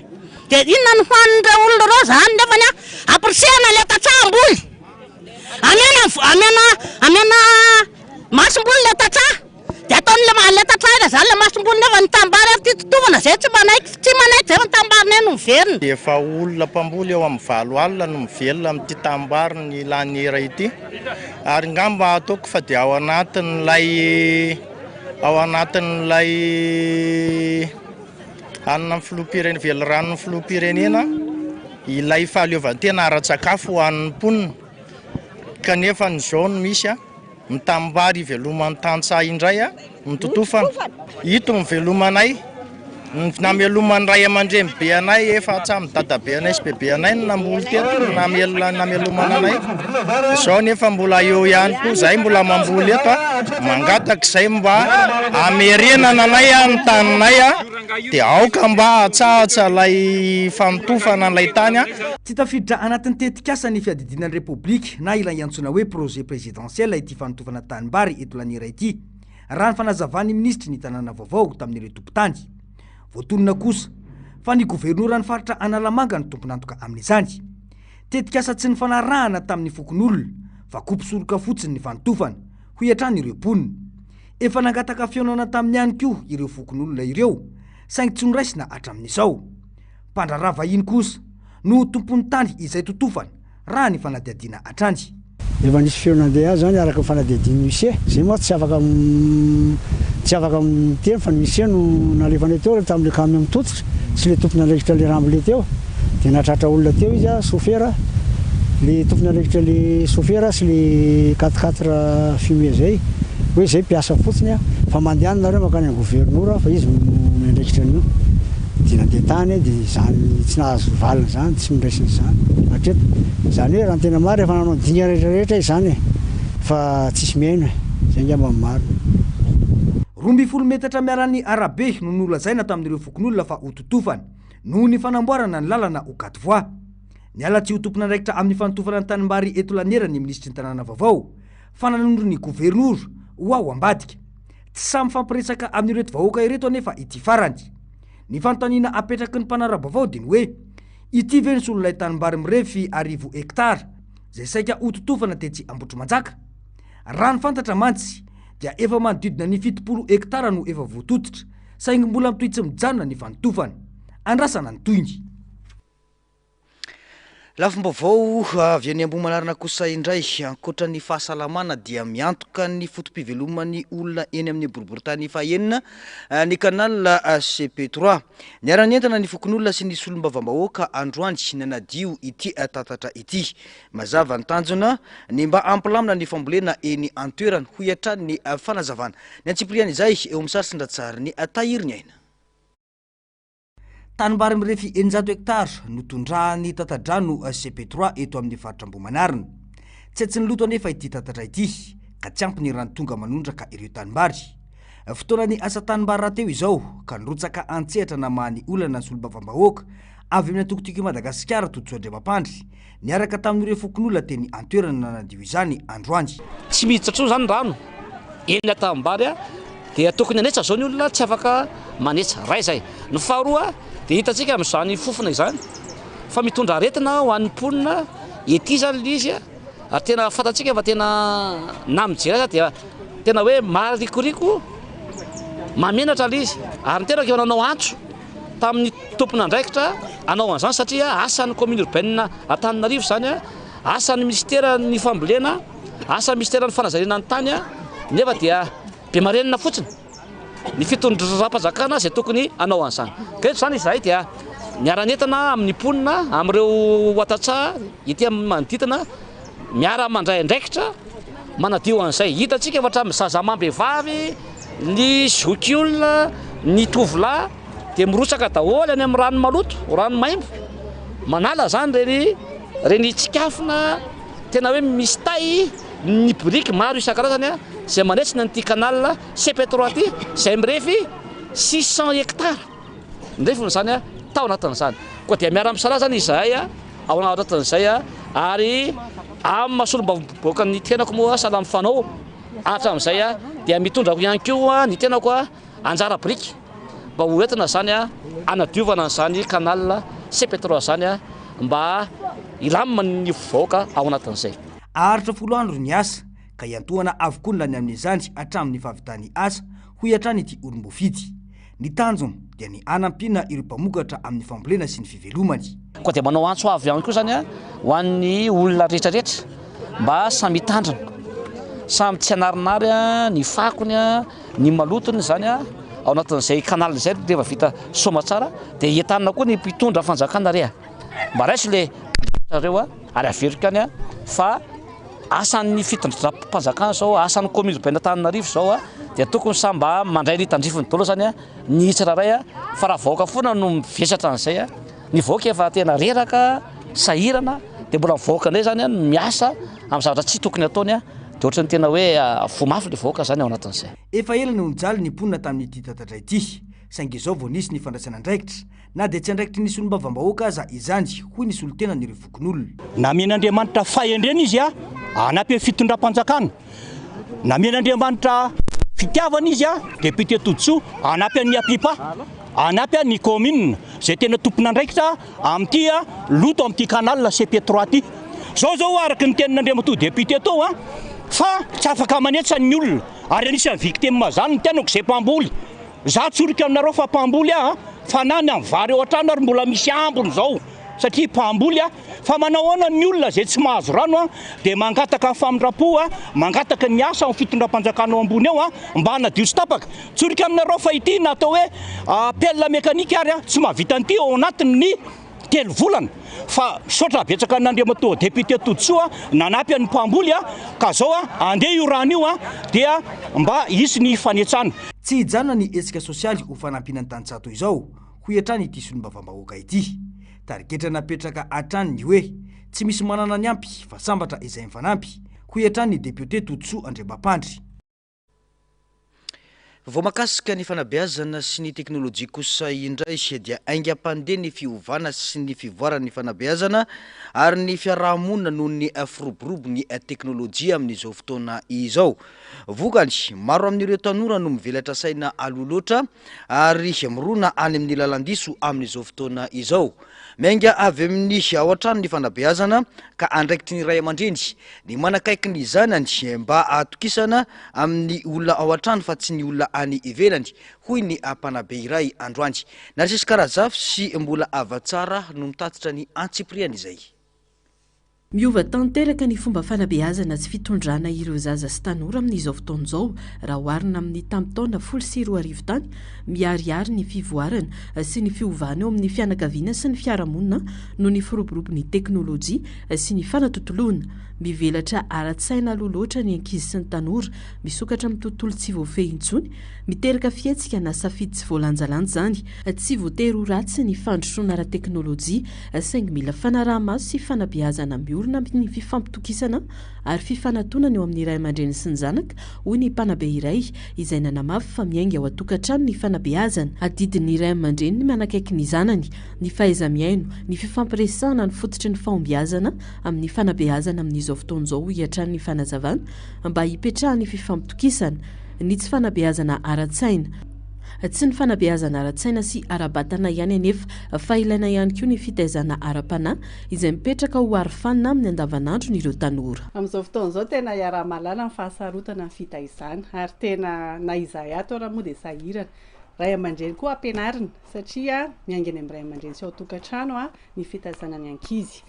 Dia inona no hohanin'ireo olona ireo izany nefany an, ampirisihana ilay tantsaha hamboly. Amena amena amena masomboly ilay tantsaha. Dia ataon'ilay ilay tantsaha ira izany ilay masomboly nefa ny tanimbary ary ity totovana izay tsy manaiky tsy manaiky izay fa ny tanimbarinay no miverina. Efa olona mpamboly eo amin'ny 8 alina no mivelona amin'ity tanimbarin'i Laniera ity. Ary ngamba ataoko fa dia ao anatin'ilay ao anatin'ilay anona ny filoham-pirenena veliranon'ny filoham-pirenena ilay fahaleovantena ara-tsakafo ho an'ny mponina kanefa ny izao no misy a ny tanimbary iveloman'ny tantsaha indray a Mitotofana. Ito ny velomanay, ny nameloman'ny ray aman-dreny be anay efa hatramin'ny dadabe anay sy bebe anay no namboly teto, no namelona namelomana anay. Izao nefa mbola eo ihany koa izahay mbola mamboly eto a, mangataka izay mba hamerenana anay ny taninay a, dia aoka mba hatsahatra ilay fanotofana an'ilay tany a. Tsy tafiditra anatin'ny tetikasa ny fiadidiana ny Repoblika na ilay antsoina hoe projet présidentiel ity fanotofana tanimbary eto Laniera ity. raha ny fanazavan'ny minisitry ny tanàna vaovao tamin'ireo tompon-tany. Voatonona kosa fa ny governoran'ny faritra Analamanga no tompon'antoka amin'izany. Tetikasa tsy nifanarahana tamin'ny fokonolona fa kopy soroka fotsiny ny fanotofana, hoy hatrany ireo mponina. Efa nangataka fihaonana taminy ihany koa ireo fokonolona ireo saingy tsy noraisina hatramin'izao. Mpandraharaha vahiny kosa no tompon'ny tany izay totofana raha ny fanadihadiana hatrany. Efa nisy feo nandeha azy zany araka ny fanadihadian'ny huissier, zay mantsy tsy afaka tsy afaka miteny fa ny huissier no nalefanay teo tamin'le camion mitototra sy le tompon'andraikitra le ramble teo dia nahatratra olona teo izy sofera, le tompon'andraikitra le sofera sy le quatre quatre fumé zay hoe zay mpiasa fotsiny fa mandehana nareo mankany amin'ny governora fa izy no miandraikitra an'io. Dia nandeha tany dia izany tsy nahazo valiny izany, tsy noraisina izany hatreto. Izany hoe raha ny tena marina efa nanao ny dingana rehetra rehetra izy izany e, fa tsisy mihaino e, izay angamba ny marina. 12 metatra miala ny arabe no nolazaina tamin'ireo fokonolona fa hototofana noho ny fanamboarana ny lalana ho quatre voies. Niala tsy ho tompon'andraikitra amin'ny fanotofana ny tanimbary eto Laniera ny minisitry ny tanàna vaovao fa nanondro ny governora ho ao ambadika. Tsy sahy mifampiresaka amin'ireto vahoaka ireto anefa ity farany. Ny fanontaniana apetraky ny mpanara-baovao dia ny hoe, ity ve ny solon'ilay tanimbary mirefy 1000 hektara izay saika hototofana tetsy Ambohitrimanjaka? Raha ny fantatra mantsy dia efa manodidina ny 70 hektara no efa voatototra saingy mbola mitohy tsy mijanona ny fanotofana. Andrasana ny tohiny. Lafim-baovao avy any Ambohimanarina kosa indray, ankoatra ny fahasalamana dia miantoka ny foto-piveloman'ny olona eny amin'ny boriborintany fahenina ny canal CP trois. Niara-nientana ny fokonolona sy ny solombavambahoaka androany nanadio ity tatatra ity. Mazava ny tanjona, ny mba hampilamina ny fambolena eny an-toerana, hoy hatrany ny fanazavana. Ny antsipirian'izay eo amin'ny sary sy ny ratsarin'i Tahiriniaina. Tanimbary mirefy 600 hektara no tondrahan'ny tata-drano CP trois eto amin'ny faritra Ambohimanarina. Tsy tsy niloto anefa ity tatatra ity ka tsy ampy ny rano tonga manondraka ireo tanimbary. Fotoanan'ny asa tanimbary rahateo izao ka nirotsaka an-tsehatra namaha ny olana ny solombavambahoaka avy amin'ny antoko Tiako i Madagasikara Todisoa Andriamampandry niaraka tamin'ireo fokonolona teny an-toerana nanadio izany androany. Tsy miditra intsony izany ny rano eny an-tanimbary Dia tokony hanetsa izao ny olona tsy afaka manetsa. Iray izay. Ny faharoa dia hitantsika amin'izany fofona izany fa mitondra aretina ho an'ny mponina ety izany ilay izy ary tena fantatsika fa tena na mijery aza dia tena hoe maharikoriko, mahamenatra ilay izy. Ary ny tenako efa nanao antso tamin'ny tompon'andraikitra hanao an'izany satria asan'ny commune urbaine Antananarivo izany, asan'ny minisiteran'ny fambolena, asan'ny minisiteran'ny fanajariana ny tany nefa dia Be marenina fotsiny ny fitondram-panjakana izay tokony hanao an'izany. Ka eto izany izahay dia miara-mientana amin'ny mponina, amin'ireo tantsaha ety amin'ny manodidina, miara-mandray andraikitra manadio an'izay. Hitantsika fa hatramin'ny zaza amam-behivavy, ny zokiolona, ny tovolahy dia mirotsaka daholo any amin'ny rano maloto, rano maimbo, manala izany ireny ireny tsikafona tena hoe misy tay. Ny biriky maro isan-karazany izay manetsina an'ity canal CP trois ity izay mirefy 600 hectares ny refiny izany tao anatin'izany. Koa dia miara-misalahy izany izahay ao anatin'izay ary amin'ny maha solombavambahoakan'ny tenako moa sahala amin'ny fanao hatramin'izay dia mitondra ihany koa ny tenako anjara biriky mba ho entina izany hanadiovana an'izany canal CP trois izany mba hilamina ny vahoaka ao anatin'izay. Haharitra folo andro ny asa, ka hiantohana avokoa ny lany amin'izany hatramin'ny fahavitan'ny asa, hoy hatrany ity olom-boafidy. Ny tanjona dia ny hanampiana ireo mpamokatra amin'ny fambolena sy ny fivelomany. Koa dia manao antso avo ihany koa izany ho an'ny olona rehetra rehetra mba samy hitandrina, samy tsy hanarinary ny fakony, ny malotony izany ao anatin'izay canal izay rehefa vita soamatsara dia entanina koa ny mpitondra fanjakana re a! Mba raiso le andraikitra reo ary averiko ihany fa asan'ny fitondram-panjakana zao, asan'ny commune urbaine Antananarivo zao dia tokony samy mba mandray ny tandrifiny daholo zany ny tsirairay fa raha vahoaka foana no mivesatra an'izay, ny vahoaka efa tena reraka, sahirana dia mbola ny vahoaka indray zany no miasa amin'ny zavatra tsy tokony ataony dia ohatran'ny tena hoe voa mafy le vahoaka zany ao anatin'izay. Efa ela no nijaly ny mponina tamin'ity tatatra ity, saingy izao vao nisy ny fandraisana andraikitra Na dia tsy andraikitry ny solombavambahoaka aza izany, hoy ny solontenan'ireo fokonolona. Namen'Andriamanitra fahendrena izy hanampy ny fitondram-panjakana. Namen'Andriamanitra fitiavana izy, député Todisoa, hanampy an'ny APIPA, hanampy ny commune izay tena tompon'andraikitra amin'ity loto amin'ity canal CP trois ity. Izao izao araka ny tenin'Andriamatoa député teo fa tsy afaka manetsa ny olona ary anisan'ny victime izany ny tenako izay mpamboly. Za tsoriko aminareo fa mpamboly aho a, fa na ny amin'ny vary eo an-trano ary mbola misy ambiny zao satria mpamboly aho, fa manao ahoana ny olona izay tsy mahazo rano a, dia mangataka ny famindram-po a, mangataka ny asa ao fitondram-panjakana ao ambony ao a, mba hanadio tsy tapaka. Tsoriko aminareo fa ity na atao hoe pelle mécanique ary a, tsy mahavita an'ity ao anatin'ny. telo volana fa misaotra betsaka an'Andriamatoa député Todisoa nanampy an'ny mpamboly ka zao andeha io rano io dia mba hisy ny fanetsana. Tsy hijanona ny hetsika sosialy ho fanampiana ny tantsaha toy izao, hoy hatrany ity solombavambahoaka ity. Tarigetra napetraka hatrany ny hoe, tsy misy manana ny ampy fa sambatra izay mifanampy, hoy hatrany ny depiote Todisoa Andriamampandry. Vao mahakasika ny fanabeazana sy ny teknolojia kosa indray dia haingam-pandeha ny fiovana sy ny fivoaran'ny fanabeazana ary ny fiaraha-monina noho ny firoborobon'ny teknolojia amin'izao fotoana izao. Vokany, maro amin'ireo tanora no mivelatra saina aloha loatra ary mirona any amin'ny lalan-diso amin'izao fotoana izao. Miainga avy amin'ny ao an-trano ny fanabeazana ka andraikitry ny ray aman-dreny ny manakaiky ny zanany mba hahatokisana amin'ny olona ao an-trano fa tsy ny olona any ivelany, hoy ny mpanabe iray androany. Narcisque Razafy sy Mbola Havatsara no mitatitra ny antsipiriany izay. Miova tanteraka ny fomba fanabeazana sy fitondrana ireo zaza sy tanora amin'izao fotoana izao raha oharina amin'ny tamin'ny taona 2010 tany. Miharihary ny fivoarana sy ny fiovana eo amin'ny fianakaviana sy ny fiarahamonina noho ny firoborobon'ny teknolojia sy ny fanatontoloana. Mivelatra ara-tsaina aloha loatra ny ankizy sy ny tanora, misokatra amin'ny tontolo tsy voafehy intsony. Miteraka fihetsika na safidy tsy voalanjalanja izany. Tsy voatery ho ratsy ny fandrosoana ara-teknolojia, saingy mila fanaraha-maso sy fanabeazana miorina amin'ny fifampitokisana ary fifanatonana eo amin'ny ray aman-dreny sy ny zanaka, hoy ny mpanabe iray, izay nanamafy fa miainga ao an-tokantrano ny fanabeazana. Adidin'ny ray aman-dreny ny manakaiky ny zanany, ny fahaiza-mihaino, ny fifampiresahana no fototry ny fahombiazana amin'ny fanabeazana amin'izao fotoana izao, hoy hatrany ny fanazavana, mba hipetrahan'ny fifampitokisana. Ny tsy fanabeazana ara-tsaina. Tsy ny fanabeazana ara-tsaina sy ara-batana ihany anefa fa ilaina ihany koa ny fitaizana ara-panahy izay mipetraka ho arofanina amin'ny andavanandron'ireo tanora. Amin'izao fotoana izao tena iaraha-mahalala ny fahasarotana ny fitaizana ary tena na izahay ato ara moa dia sahirana. Ray aman-dreny koa ampianarina satria miainga any amin'ny ray aman-dreny sy ao an-tokantrano ny fitaizana ny ankizy.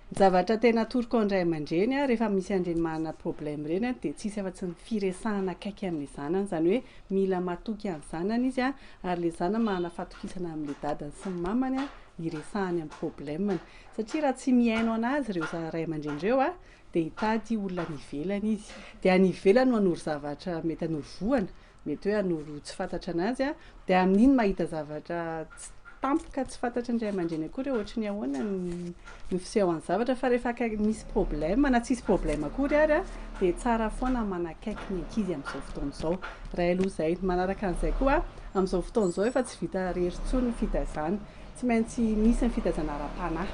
Ny zavatra tena atoroko ny ray aman-dreny rehefa misy an'ireny manana problème ireny dia tsisy afa-tsy ny firesahana akaiky amin'ny zanany, izany hoe mila matoky an'ny zanany izy ary ilay zanany manana fahatokisana amin'ilay dadany sy ny mamany hiresahany amin'ny problème-ny satria raha tsy mihaino an'azy ireo ray aman-dreny ireo dia hitady olona any ivelany izy, dia any ivelany no hanoro zavatra mety hanoro vohana mety hoe hanoro tsy fantatra anazy a, dia amin'iny mahita zavatra tsy tampoka tsy fantatry ny ray aman-dreny akory hoe ohatry ny ahoana ny ny fisehoan'ny zavatra fa rehefa akaiky misy problème na tsisy problème akory ary a, dia tsara foana manakaiky ny ankizy amin'izao fotoana izao. Iray aloha izay. Manaraka an'izay koa, amin'izao fotoana izao efa tsy vita irery intsony ny fitaizana. Tsy maintsy misy ny fitaizana ara-panahy.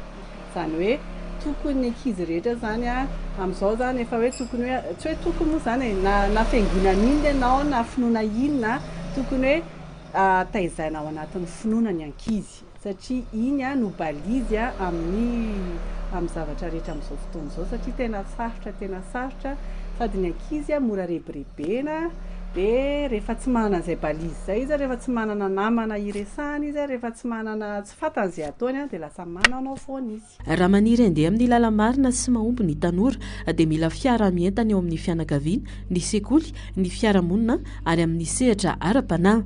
Izany hoe tokony ny ankizy rehetra izany amin'izao izany efa hoe tokony hoe, tsy hoe tokony moa izany e, na na fiangonana inona ianao na finoana inona, tokony hoe taizaina ao anatin'ny finoana ny ankizy satria iny no balise amin'ny amin'ny zavatra rehetra amin'izao fotoana izao satria tena sarotra tena sarotra sady ny ankizy mora rebirebena dia rehefa tsy manana an'izay balise izay izy, rehefa tsy manana namana hiresahana izy, rehefa tsy manana, tsy fantany izay ataony dia lasa manaonao foana izy. Raha maniry handeha amin'ny lala-marina sy mahomby ny tanora dia mila fiaraha-mientana eo amin'ny fianakaviana, ny sekoly, ny fiarahamonina ary amin'ny sehatra ara-panahy.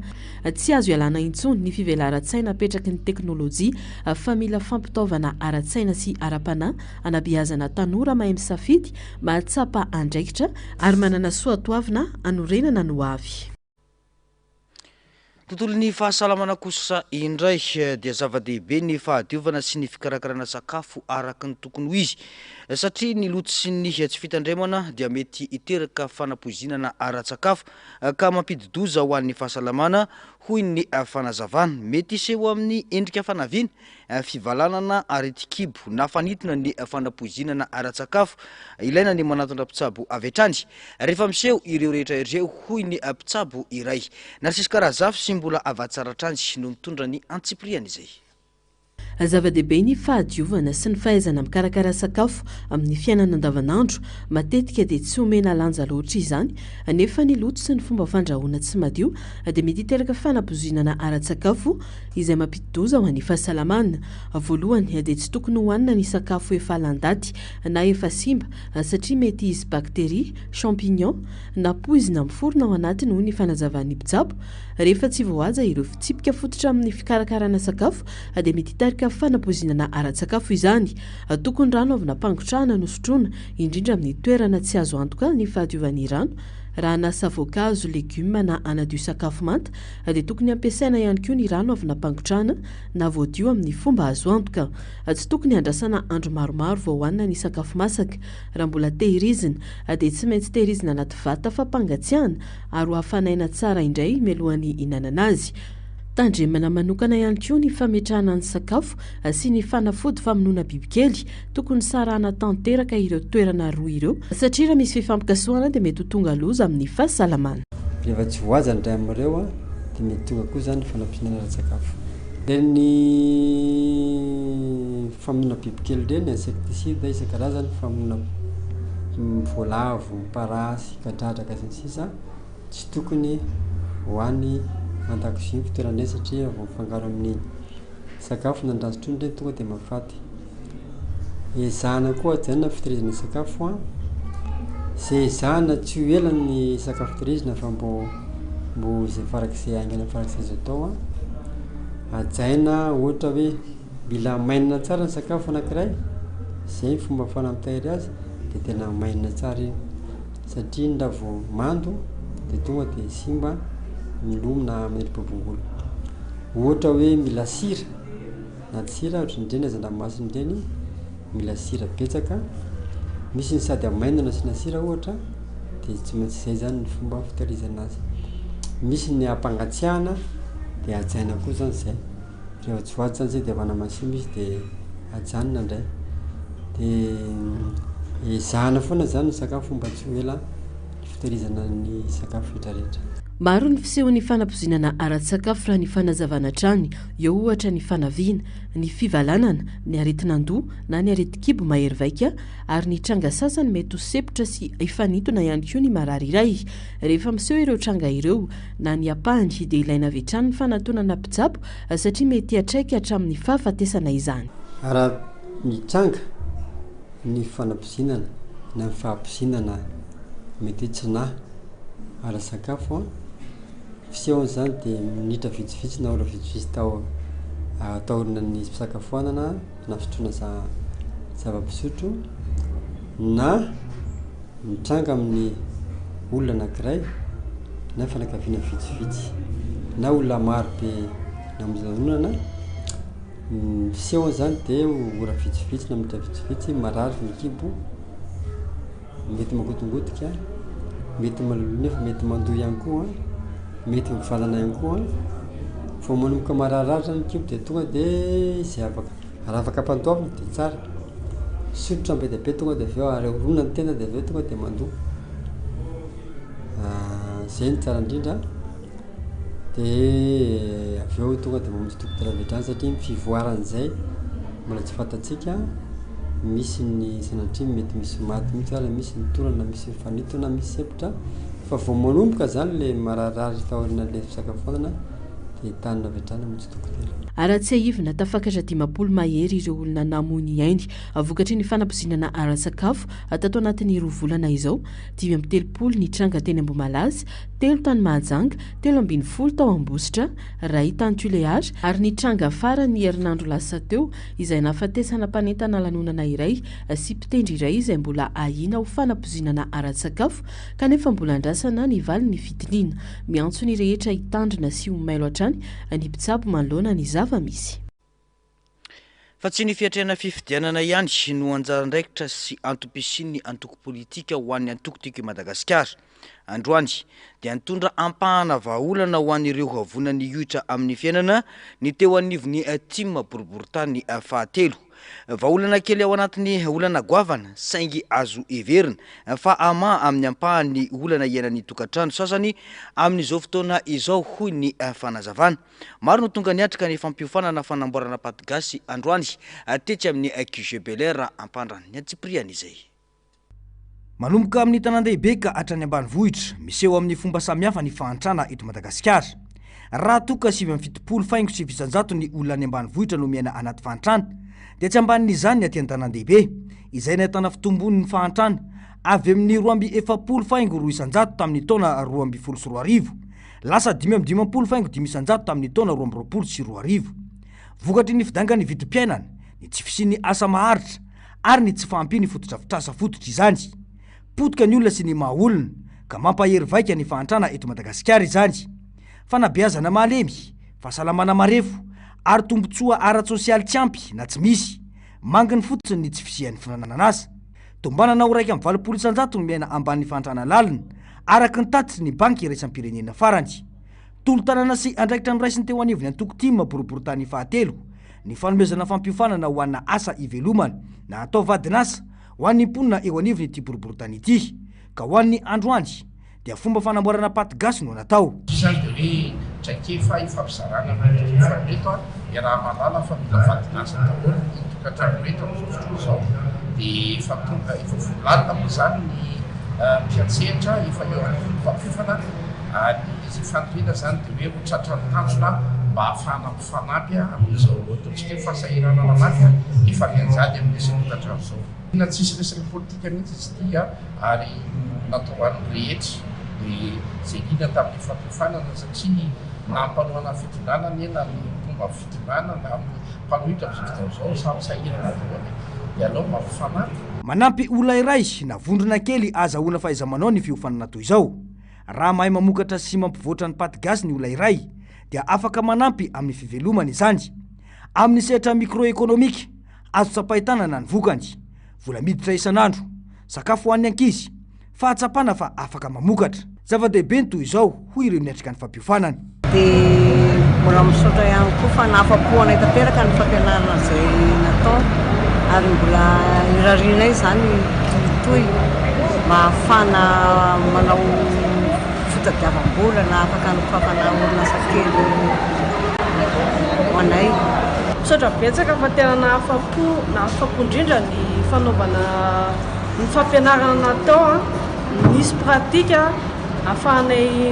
Tsy azo ialana intsony ny fivelaran-tsaina apetraky ny teknolojia fa mila fampitaovana ara-tsaina sy ara-panahy hanabeazana tanora mahay misafidy, mahatsapa andraikitra ary manana soatoavina hanorenana ny hoavy. Tontolon'ny fahasalamana kosa indray dia zava-dehibe ny fahadiovana sy ny fikarakarana sakafo araka ny tokony ho izy satria ny loto sy ny tsy fitandremana dia mety hiteraka fanapoizinana ara-tsakafo ka mampidi-doza ho an'ny fahasalamana hoy ny fanazavana. Mety hiseho amin'ny endrika fanaviana fivalanana, aretin-kibo na fanintona ny fanapoizinana ara-tsakafo. Ilaina ny manatona mpitsabo avy hatrany rehefa miseho ireo rehetra ireo, hoy ny mpitsabo iray. Narcisque Razafy sy Mbola Avatsaratrandry no mitondra ny antsipiriany izay. Zava-dehibe ny fahadiovana sy ny fahaizana mikarakara sakafo amin'ny fiainana andavanandro. Matetika dia tsy omena lanja loatra izany, nefa ny loto sy ny fomba fandrahoana tsy madio dia mety hiteraka fanapoizinana ara-tsakafo izay mampidi-doza ho an'ny fahasalamana. Voalohany dia tsy tokony hohanina ny sakafo efa lany-daty na efa simba satria mety hisy bakteria, champignon, na poizina miforona ao anatiny hoy ny fanazavan'ny mpitsabo. Rehefa tsy voahaja ireo fitsipika fototra amin'ny fikarakarana sakafo dia mety hitarika fanapoizinana ara-tsakafo izany. Tokony rano avy nampangotrahana no sotroina, indrindra amin'ny toerana tsy azo antoka ny fahadiovan'ny rano. Raha hanasa voankazo, legioma na hanadio sakafo manta dia tokony hampiasaina ihany koa ny rano avy nampangotrahana na voadio amin'ny fomba azo antoka. Tsy tokony handrasana andro maromaro vao hohanina ny sakafo masaka. Raha mbola tehirizina dia tsy maintsy tehirizina anaty vata fampangatsiahana ary ho hafanaina tsara indray mialohan'ny hihinanana azy. Tandremana manokana ihany koa ny fametrahana ny sakafo sy ny fanafody famonoana bibikely. Tokony sarahana tanteraka ireo toerana roa ireo satria raha misy fifampikasohana dia mety ho tonga loza amin'ny fahasalamana. Rehefa tsy voahaja ny iray amin'ireo dia mety tonga koa izany ny fanampiana ara-tsakafo. Ireny famonoana bibikely ireny, insecticide isan-karazany, famonoana voalavo, parasy, kadradraka sy ny sisa, tsy tokony ho any an-dakozia ny fitoerana azy satria vao mifangaro amin'ny sakafo na ny rano sotroina ireny tonga dia mahafaty. Ezahana koa hajaina ny fitehirizana sakafo an, izay ezahana tsy ho ela ny sakafo tehirizina fa mbô mbô izay farak'izay haingana farak'izay azo atao an, hajaina ohatra hoe mila hamainina tsara ny sakafo anankiray, zay ny fomba ahafahana mitahiry azy de tena hamainina tsara iny satria iny raha vao mando de tonga de simba, miloma na maniry bobongolo. Ohatra hoe mila sira. Anaty sira ohatran'ireny hazandranomasina ireny, mila sira betsaka, misy ny sady amaina no asiana sira ohatra de tsy maintsy zay zany ny fomba fitahirizana azy, misy ny ampangatsiahana de hajaina koa zany zay, rehefa tsy voahaja zany zay de manamasina izy de ajanona indray, de ezahana foana zany ny sakafo mba tsy ho ela. fitehirizana ny sakafo rehetra rehetra. Maro ny fisehon'ny fanapoizinana ara-tsakafo raha ny fanazavana hatrany. Eo ohatra ny fanaviana, ny fivalanana, ny aretin'andoha na ny aretin-kibo mahery vaika ary ny tranga sasany mety ho sempotra sy hifanintona ihany koa ny marary iray. Rehefa miseho ireo tranga ireo na ny ampahany dia ilaina avy hatrany ny fanantonana mpitsabo satria mety hiantraika hatramin'ny fahafatesana izany. Raha mitranga ny fanapoizinana na ny fahapoizinana mety hoe tsy nahy ara-sakafo an, fisehon'izany dia minitra vitsivitsy na ora vitsivitsy tao taorian'ny fisakafoanana na fisotroana za- zava-pisotro na mitranga amin'ny olona anankiray na fianakaviana vitsivitsy na olona maro be namonjy lanonana. Ny fisehony zany de ora vitsivitsy na minitra vitsivitsy marary ny kibo, mety mangotingotika, mety maloloha nefa mety mandoa ihany koa, mety mivalana ihany koa, vao manomboka mararirary zany ny kibo de tonga de zay afaka raha afaka ampandoavina de tsara, misondrotra be dia be tonga de avy eo ary ahorona ny tenda de avy eo tonga de mandoa, zay no tsara indrindra. De avy eo tonga de mamonjy dokotera avy hatrany satria ny fivoaran'izay mbola tsy fantatsika, misy ny sanatria mety misy maty mihitsy ary, misy ny torana, misy mifanintona, misy sempotra, fa vao manomboka zany le mararirary taorianan'le fisakafoanana de entanina avy hatrany hamonjy dokotera. Raha tsiahivina, tafakatra 50 mahery ireo olona namoy ny ainy vokatry ny fanapoizinana ara-tsakafo tato anatin'ny roa volana izao, 35 ny tranga teny Ambohimalaza, telo tany Mahajanga, 13 tao Ambositra, iray tany Tuléar, ary ny tranga farany ny herinandro lasa teo izay nahafatesana mpanentana lanonana iray sy mpitendry iray izay mbola ahiana ho fanapoizinana ara-tsakafo kanefa mbola andrasana ny valin'ny fitiliana. Miantso ny rehetra hitandrina sy ho mailo hatrany ny mpitsabo manoloana ny zava-misy. Fa tsy ny fiatrehana fifidianana ihany no anjara andraikitra sy antom-pisian'ny antoko politika ho an'ny antoko Tiako i Madagasikara. Androany dia nitondra ampahana vahaolana ho an'ireo havona nihoitra amin'ny fiainana ny teo anivon'ny tim boriborintany fahatelo. Vahaolana kely ao anatin'ny olana goavana saingy azo heverina fa hamaha amin'ny ampahany ny olana iainan'ny tokantrano sasany amin'izao fotoana izao hoy ny fanazavana. Maro no tonga niatrika ny fampiofanana fanamboarana paty gasy androany tetsy amin'ny QG Bel Air Ampandrana. Ny antsipiriany izay. Manomboka amin'ny tanàn-dehibe ka hatrany ambanivohitra, miseho amin'ny fomba samihafa ny fahantrana eto Madagasikara. Raha toa ka 79 faingo 9% ny olona any ambanivohitra no miaina anaty fahantrana, dia tsy ambanin'izany ny aty an-tanàn-dehibe, izay nahitana fitombon'ny fahantrana avy amin'ny 42 faingo 2% tamin'ny taona 2012. Lasa 55 faingo 5% tamin'ny taona 2022. Vokatry ny fidangan'ny vidim-piainana, ny tsy fisian'ny asa maharitra ary ny tsy fahampian'ny fotodrafitrasa fototra izany. Potika ny olona sy ny maha olona, ka mampahery vaika ny fahantrana eto Madagasikara izany. Fanabeazana malemy, fahasalamana marefo ary tombontsoa ara-tsosialy tsy ampy na tsy misy. Manginy fotsiny ny tsy fisian'ny fananan'asa. Tombanana ho 81% no miaina ambanin'ny fahantrana lalina, araka ny tatitry ny Banky iraisam-pirenena farany. Tolo-tanana sy andraikitra noraisin'ny teo anivon'ny antoko tim boriborintany fahatelo ny fanomezana fampiofanana ho ana asa ivelomana na atao vadin'asa ho an'ny mponina eo anivon'ity boriborintany ity. Ka ho an'ny androany dia fomba fanamboarana paty gasy no natao. Izany dia hoe traikefa ifampizarana ny traikefa reto a, iaraha-mahalala fa mila vadin'asa daholo ny tokantrano rehetra amin'izao fotoana izao, dia efa tonga, efa voalalina moa izany ny mpiantsehatra, efa eo ihany koa ny mpampiofana, ary izay faniriana izany dia hoe ho tratran'ny tanjona mba hahafahana mifanampy amin'izao ataontsika hoe fahasahiranana mafy efa mianjady amin'ny isan-tokantrano izao. Tena tsisy resaka politika mihitsy izy ity ary natao ho an'ny rehetra dia izay liana tamin'ny fampiofanana satria na ny mpanohana ny fitondrana anie na ny mpomba ny fitondrana na ny mpanohitra amin'izao fotoana izao samy sahirana daholo e, dia aleo mba mifanampy. Manampy olona iray na vondrona kely ahazahoana fahaiza-manao ny fiofanana toy izao. Raha mahay mamokatra sy mampivoatra ny paty gasy ny olona iray dia afaka manampy amin'ny fivelomany izany. Amin'ny sehatra micro-économique, azo tsapain-tanana ny vokany. Vola miditra isan'andro, sakafo ho an'ny ankizy, fahatsapana fa afaka mamokatra. Zava-dehibe ny toy izao, hoy ireo niatrika ny fampiofanana. Dia mbola misaotra ihany koa fa nahafa-po anay tanteraka ny fampianarana izay natao ary mbola irarianay izany hitohy mba hahafahana manao fitadiavam-bola na afaka hanokafana orinasa kely ho anay. Misaotra betsaka fa tena nahafa-po, nahafa-po indrindra ny fanaovana ny fampianarana natao, nisy pratique ahafahanay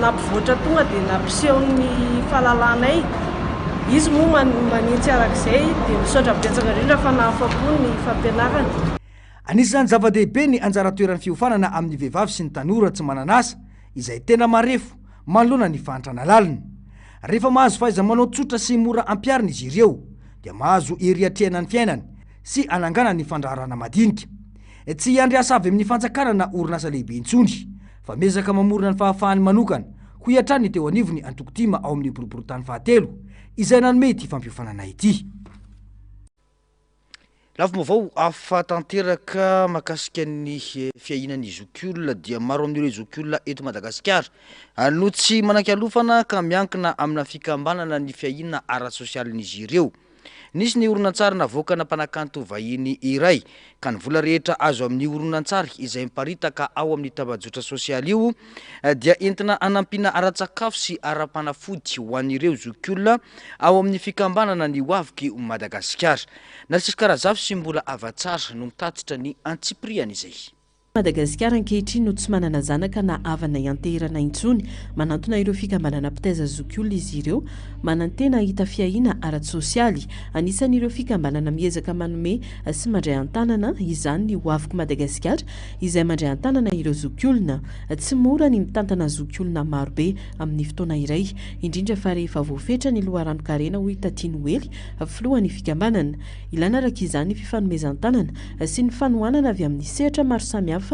nampivoatra tonga dia nampiseho ny fahalalanay, izy moa manintsy arak'izay dia misaotra betsaka indrindra fa nahafa-po ny fampianarana. Anisan'ny zava-dehibe ny anjara toeran'ny fiofanana amin'ny vehivavy sy ny tanora tsy manana asa izay tena marefo manoloana ny fahantrana lalina. Rehefa mahazo fahaiza-manao tsotra sy mora ampiharina izy ireo dia mahazo hery hiatrehana ny fiainany sy hananganany ny fandraharahana madinika. Tsy hiandry asa avy amin'ny fanjakana na orinasa lehibe intsony fa miezaka mamorona ny fahafahany manokana, hoy hatrany ny teo anivon'ny antoko tim ao amin'ny boriborintany fahatelo izay nanome ity fampiofanana ity. Lafim-baovao hafa tanteraka mahakasika ny fiahiana ny zokiolona dia maro amin'ireo zokiolona eto Madagasikara no tsy manan-kialofana ka miankina amina fikambanana ny fiahiana ara-tsosialin'izy ireo. Nisy ny horonantsary navoakana mpanakanto vahiny iray ka ny vola rehetra azo amin'io horonantsary izay miparitaka ao amin'ny tambajotra sosialy io dia entina hanampiana ara-tsakafo sy ara-panafody ho an'ireo zokiolona ao amin'ny fikambanana ny Hoaviko Madagasikara. Narcisque Razafy sy Mbola Havatsara no mitatitra ny antsipirian'izay. Madagasikara ankehitriny no tsy manana zanaka na havana ianteherana intsony. Manantona ireo fikambanana mpitaiza zokiolona izy ireo, manantena hahita fiahiana ara-tsosialy. Anisan'ireo fikambanana miezaka manome sy mandray an-tanana izany ny Hoaviko Madagasikara izay mandray an-tanana ireo zokiolona. Tsy mora ny mitantana zokiolona marobe amin'ny fotoana iray, indrindra fa rehefa voafetra ny loharanon-karena hoy Taty Noely, filohan'ny fikambanana. Ilaina araka izany ny fifanomezan-tanana sy ny fanohanana avy amin'ny sehatra maro samihafa,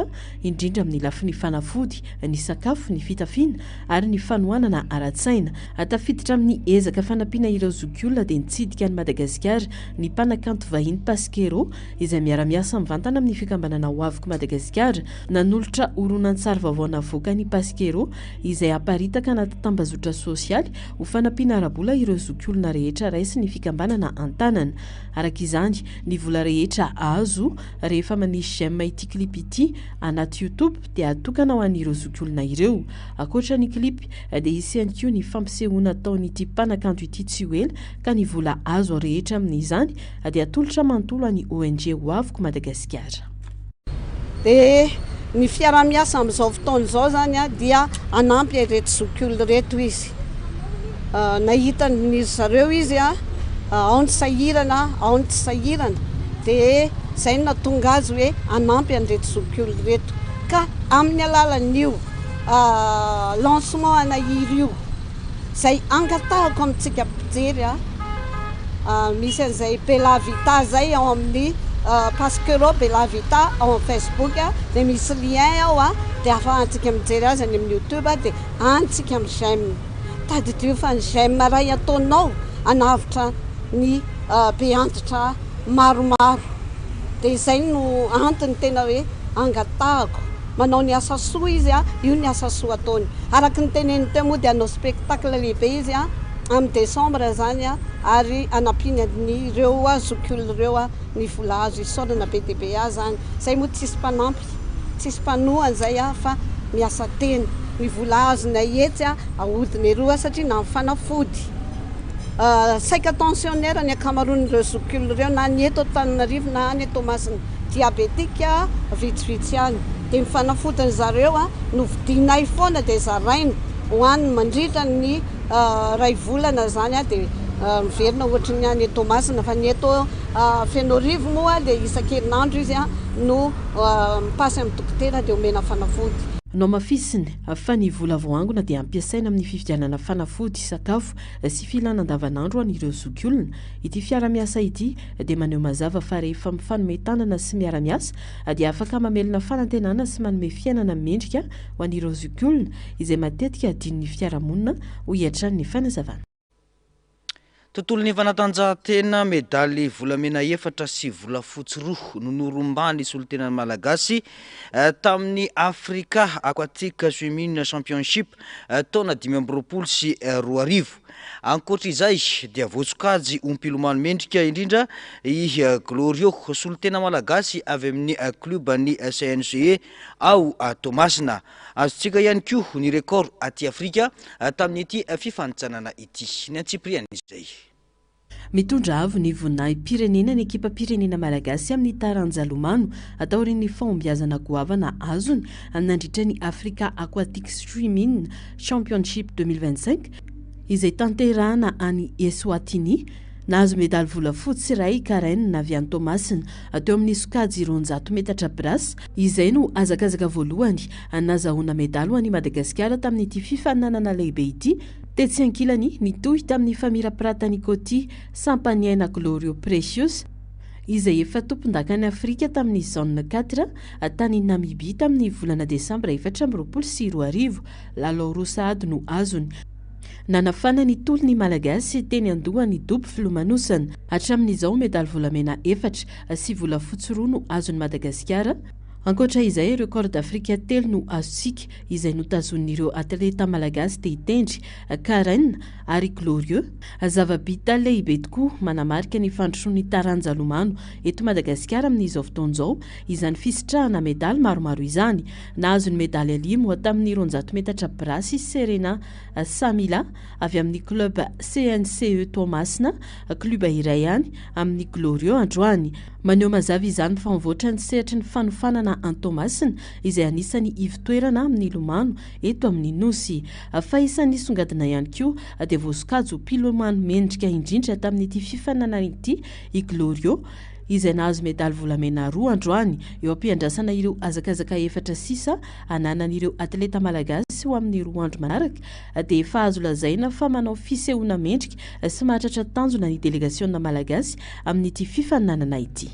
indrindra amin'ny lafiny fanafody, ny sakafo, ny fitafiana ary ny fanohanana ara-tsaina. Tafiditra amin'ny ezaka fanampiana ireo zokiolona dia nitsidika an'i Madagasikara ny mpanakanto vahiny Pasquero izay miara-miasa mivantana amin'ny fikambanana Ho Aviko Madagasikara. Nanolotra horonantsary vaovao navoakan'i Pasquero izay haparitaka anaty tambazotra sosialy ho fanampiana ara-bola ireo zokiolona rehetra raisin'ny fikambanana an-tanana. Araka izany, ny vola rehetra azo rehefa manisy j'aime ity clip ity anaty youtube dia atokana ho an'ireo zokiolona ireo. Ankoatra ny clip dia hisy ihany koa ny fampisehoana ataon'ity mpanakanto ity tsy ho ela ka ny vola azo rehetra amin'izany dia atolotra manontolo an'ny ONG Ho Avoko Madagasikara. Dia ny fiaraha-miasa amin'izao fotoana izao izany dia hanampy ireto zokiolona ireto izy. Nahita an-dry zareo izy, ao ny sahirana, ao ny tsy sahirana. Dia izay no nahatonga azy hoe hanampy an'ireto zokiolona ireto. Ka amin'ny alalan'io lancement ana hira io, izay angatahako amintsika mpijery, Misy an'izay Bella Vita izay ao amin'ny Pasquero Bella Vita ao amin'ny Facebook dia misy lien ao dia ahafahantsika mijery azy any amin'ny youtube dia any tsika mi j'aime. Tadidio fa ny j'aime iray ataonao hanavotra ny be antitra maromaro dia izay no antony tena hoe angatahako manao ny asa soa izy io ny asa soa ataony. Araka ny teneniny teo moa dia hanao spectacle lehibe izy Amin'ny décembre izany ary hanampiany an'ireo zokiolona ireo ny vola azo. Isaorana be dia be ahy izany. Izay moa tsisy mpanampy, tsisy mpanohana izay fa miasa tena. Ny vola azonay etsy ahodina eroa satria na ny fanafody. Saika tensionnaire ny ankamaroan'ireo zokiolona ireo na ny eto Antananarivo na any Toamasina. Diabetique vitsivitsy ihany. Dia ny fanafodin-dry zareo no vidianay foana dia zaraina. hohaniny mandritra ny iray volana izany dia miverina ohatry ny any Toamasina fa ny eto Fenoarivo moa dia isan-kerinandro izy no mipasy amin'ny dokotera dia omena fanafody. Nohamafisiny fa ny vola voaangona dia ampiasaina amin'ny fividianana fanafody, sakafo sy filana andavanandro ho an'ireo zokiolona. Ity fiara-miasa ity dia maneho mazava fa rehefa mifanome tanana sy miara-miasa dia afaka mamelona fanantenana sy manome fiainana mendrika ho an'ireo zokiolona izay matetika adinon'ny fiarahamonina, hoy hatrany ny fanazavana. Tontolon'ny fanatanjahantena, medaly volamena efatra sy volafotsy roa no norombahan'ny solontenan'ny Malagasy tamin'ny Africa Aquatic Swimming Championship taona 2025. Ankoatra izay dia voasokajy ho mpilomano mendrika indrindra i Glorio, solontena malagasy avy amin'ny klioban'ny CNCE ao Toamasina. Azontsika ihany koa ny record aty Afrika tamin'ity fifanintsanana ity. Ny antsipiriany izay. Mitondra avo ny voninahi-pirenena ny ekipam-pirenena malagasy amin'ny taranja lomano taorian'ny fahombiazana goavana azony nandritra ny Africa Aquatic Swimming Championship 2025 izay tanterahana any Eswatini. Nahazo medaly volafotsy iray i Karen avy any Toamasina teo amin'ny sokajy 200 metatra brasse. Izay no hazakazaka voalohany nazahoana medaly ho an'i Madagasikara tamin'ity fifaninanana lehibe ity. Tetsy ankilany, nitohy tamin'ny famirapiratan'i Coty Sampaniaina Glorio Precious, izay efa tompondakan'i Afrika tamin'ny Zone quatre tany Namibia tamin'ny volana desambra 2024. Lalao roa sahady no azony. Nanafana ny tolon'ny Malagasy teny andohan'ny dobo filomanosana. Hatramin'izao, medaly volamena efatra sy volafotsy roa no azon'i Madagasikara. Ankoatra izay, record d'Afrique telo no azontsika izay notazonin'ireo atleta malagasy te hitendry, Karen ary Glorieux. Zava-bita lehibe tokoa manamarika ny fandrosoan'ny taranja lomano eto Madagasikara amin'izao fotoana izao izany fisitrahana medaly maromaro izany. Nahazo ny medaly alimo tamin'ny 200 metatra brasse i Serena Samila avy amin'ny club CNCE Toamasina, club iray ihany amin'ny Glorieux androany. Maneho mazava izany fa mivoatra ny sehatry ny fanofanana any Toamasina izay anisan'ny ivon-toerana amin'ny lomano eto amin'ny Nosy. Fa isan'ny nisongadina ihany koa dia voasokajy ho mpilomano mendrika indrindra tamin'ity fifaninanana ity i Glorieux izay nahazo medaly volamena roa androany eo am-piandrasana ireo hazakazaka efatra sisa ananan'ireo atleta malagasy ho amin'ny roa andro manaraka dia efa azo lazaina fa manao fisehoana mendrika sy mahatratra tanjona ny delegasiona malagasy amin'ity fifaninanana ity.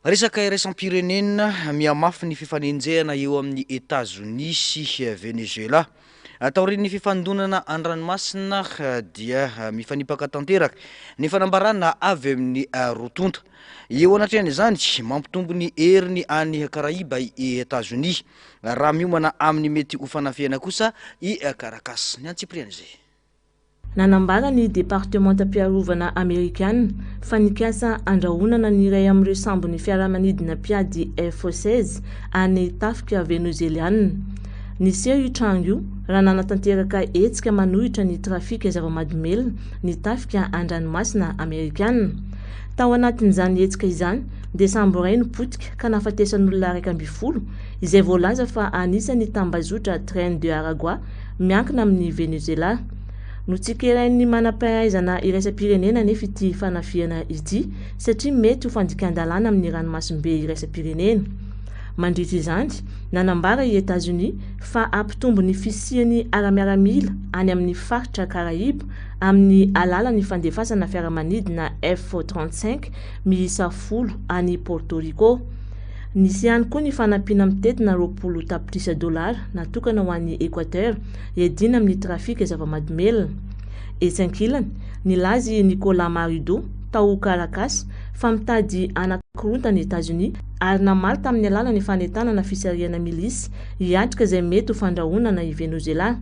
Resaka iraisam-pirenena, mihamafy ny fifanenjehana eo amin'i Etazonia sy Venezuela. Taorian'ny fifandonana an-dranomasina dia mifanipaka tanteraka ny fanambarana avy amin'ny roa tonta. Eo anatrehan'izany, mampitombo ny heriny any Karaiba i Etazonia, raha miomana amin'ny mety ho fanafihana kosa i Caracas. Ny antsipirian'izay. Nanambara ny Departemantam-piarovana Amerikana fa nikasa handrahonana ny iray amin'ireo sambon'ny fiaramanidina mpiady F 16 an'ny tafika Venozeliana. Niseho io tranga io raha nanatanteraka hetsika manohitra ny trafika zava-mahadomelina ny tafika an-dranomasina Amerikana. Tao anatin'izany hetsika izany dia sambo iray no potika ka nahafatesan'olona 11 izay voalaza fa anisan'ny tambazotra Tren de Aragua miankina amin'i Venezuela. Notsikerain'ny manam-pahaizana iraisam-pirenena anefa ity fanafihana ity satria mety ho fandikan-dalàna amin'ny ranomasimbe iraisam-pirenena. Mandritra izany, nanambara i Etazonia fa hampitombo ny fisiany ara-miaramila any amin'ny faritra Karaiba amin'ny alalan'ny fandefasana fiaramanidina F 35 miisa folo any Porto Rico. Nisy ihany koa ny fanampiana mitentina 20 tapitrisa dolara natokana ho an'i Equateur hiadiana amin'ny trafika zava-mahadomelina. Etsy ankilany, nilaza i Nicolas Marudo, tao Caracas, fa mitady hanakorontana i Etazonia ary namaly tamin'ny alalan'ny fanentanana fisarihana milisy hiatrika izay mety ho fandrahonana i Venezuela.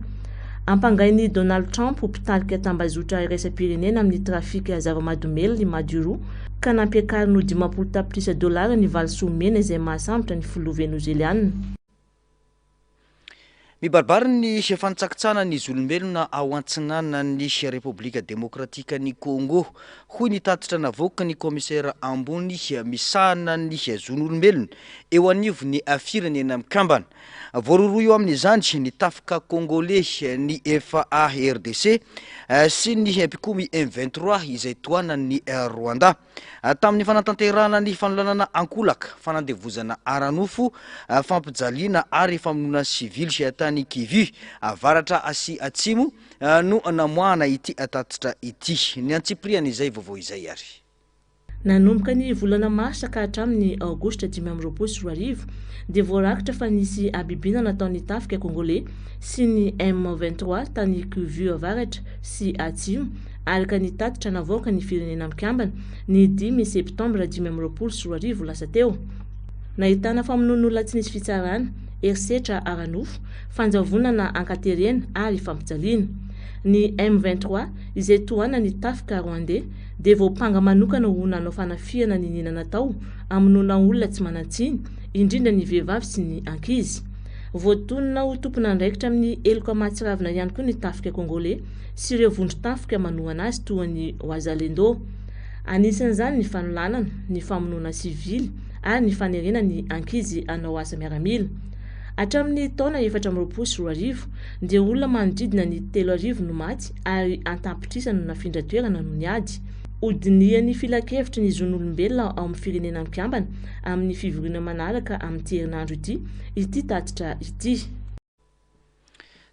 Ampangain'i Donald Trump ho mpitarika tambazotra iraisam-pirenena amin'ny trafika zava-mahadomelina i Maduro, ka nampiakariny ho 50 tapitrisa dolara ny valisoa omena izay mahasambotra ny filoha venozeliana. Mibaribary ny fanitsakitsahana ny zon'olombelona ao antsinanan'ny Repoblika Demokratikan'i Congo, hoy ny tatitra navoakan'ny ny kaomisera ambony misahana ny zon'olombelona eo anivon'ny Firenena Mikambana. Voarohirohy eo amin'izany ny tafika Kongoley, ny FARDC sy ny mpikomy M23 izay tohanan'ny Rwanda. Tamin'ny fanatanterahana ny fanolanana ankolaka, fanandevozana ara-nofo, fampijaliana ary famonoana sivily tany Kivu avaratra sy atsimo no namoahana ity tatitra ity. Ny antsipirihan'izay vaovao izay ary. Nanomboka ny volana marsa ka hatramin'ny aogositra 2025 dia voarakitra fa nisy habibiana nataon'ny tafika Kongoley sy ny M 23 tany Kivu Avaratra sy Atsimo araka ny tatitra navoakan'ny Firenena Mikambana ny dimy septambra 2025 lasa teo. Nahitana famonoan'olona tsy nisy fitsarana, herisetra ara-nofo, fanjavonana ankaterena ary fampijaliana. Ny M 23 izay tohanan'ny tafika Rwandais dia voampanga manokana ho nanao fanafihana niniana natao hamonoana olona tsy manan-tsiny, indrindra ny vehivavy sy ny ankizy. Voatonona ho tompon'andraikitra amin'ny heloka mahatsiravina ihany koa ny tafika Kongoley sy ireo vondron-tafika manohana azy toa ny Wazalendo. Anisan'izany ny fanolanana, ny famonoana sivily ary ny fanerena ny ankizy hanao asa miaramila. Hatramin'ny taona 2024 dia olona manodidina ny 3000 no maty ary an-tapitrisany no nafindra toerana noho ny ady. Hodinihan'ny Filankevitry ny Zon'olombelona ao amin'ny Firenena Mikambana amin'ny fivoriana manaraka amin'ity herinandro ity ity tatitra ity.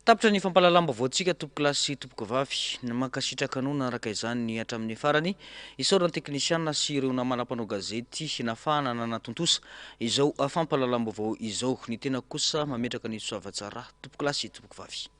Tapitra ny fampahalalam-baovaontsika tompokolahy sy tompokovavy. Mankasitraka anao nanaraka izany hatramin'ny farany. Isaorana ny teknisiana sy ireo namana mpanao gazety nafahana nanatontosa izao fampahalalam-baovao izao. Ny tenako kosa mametraka ny soavatsara tompokolahy sy tompokovavy.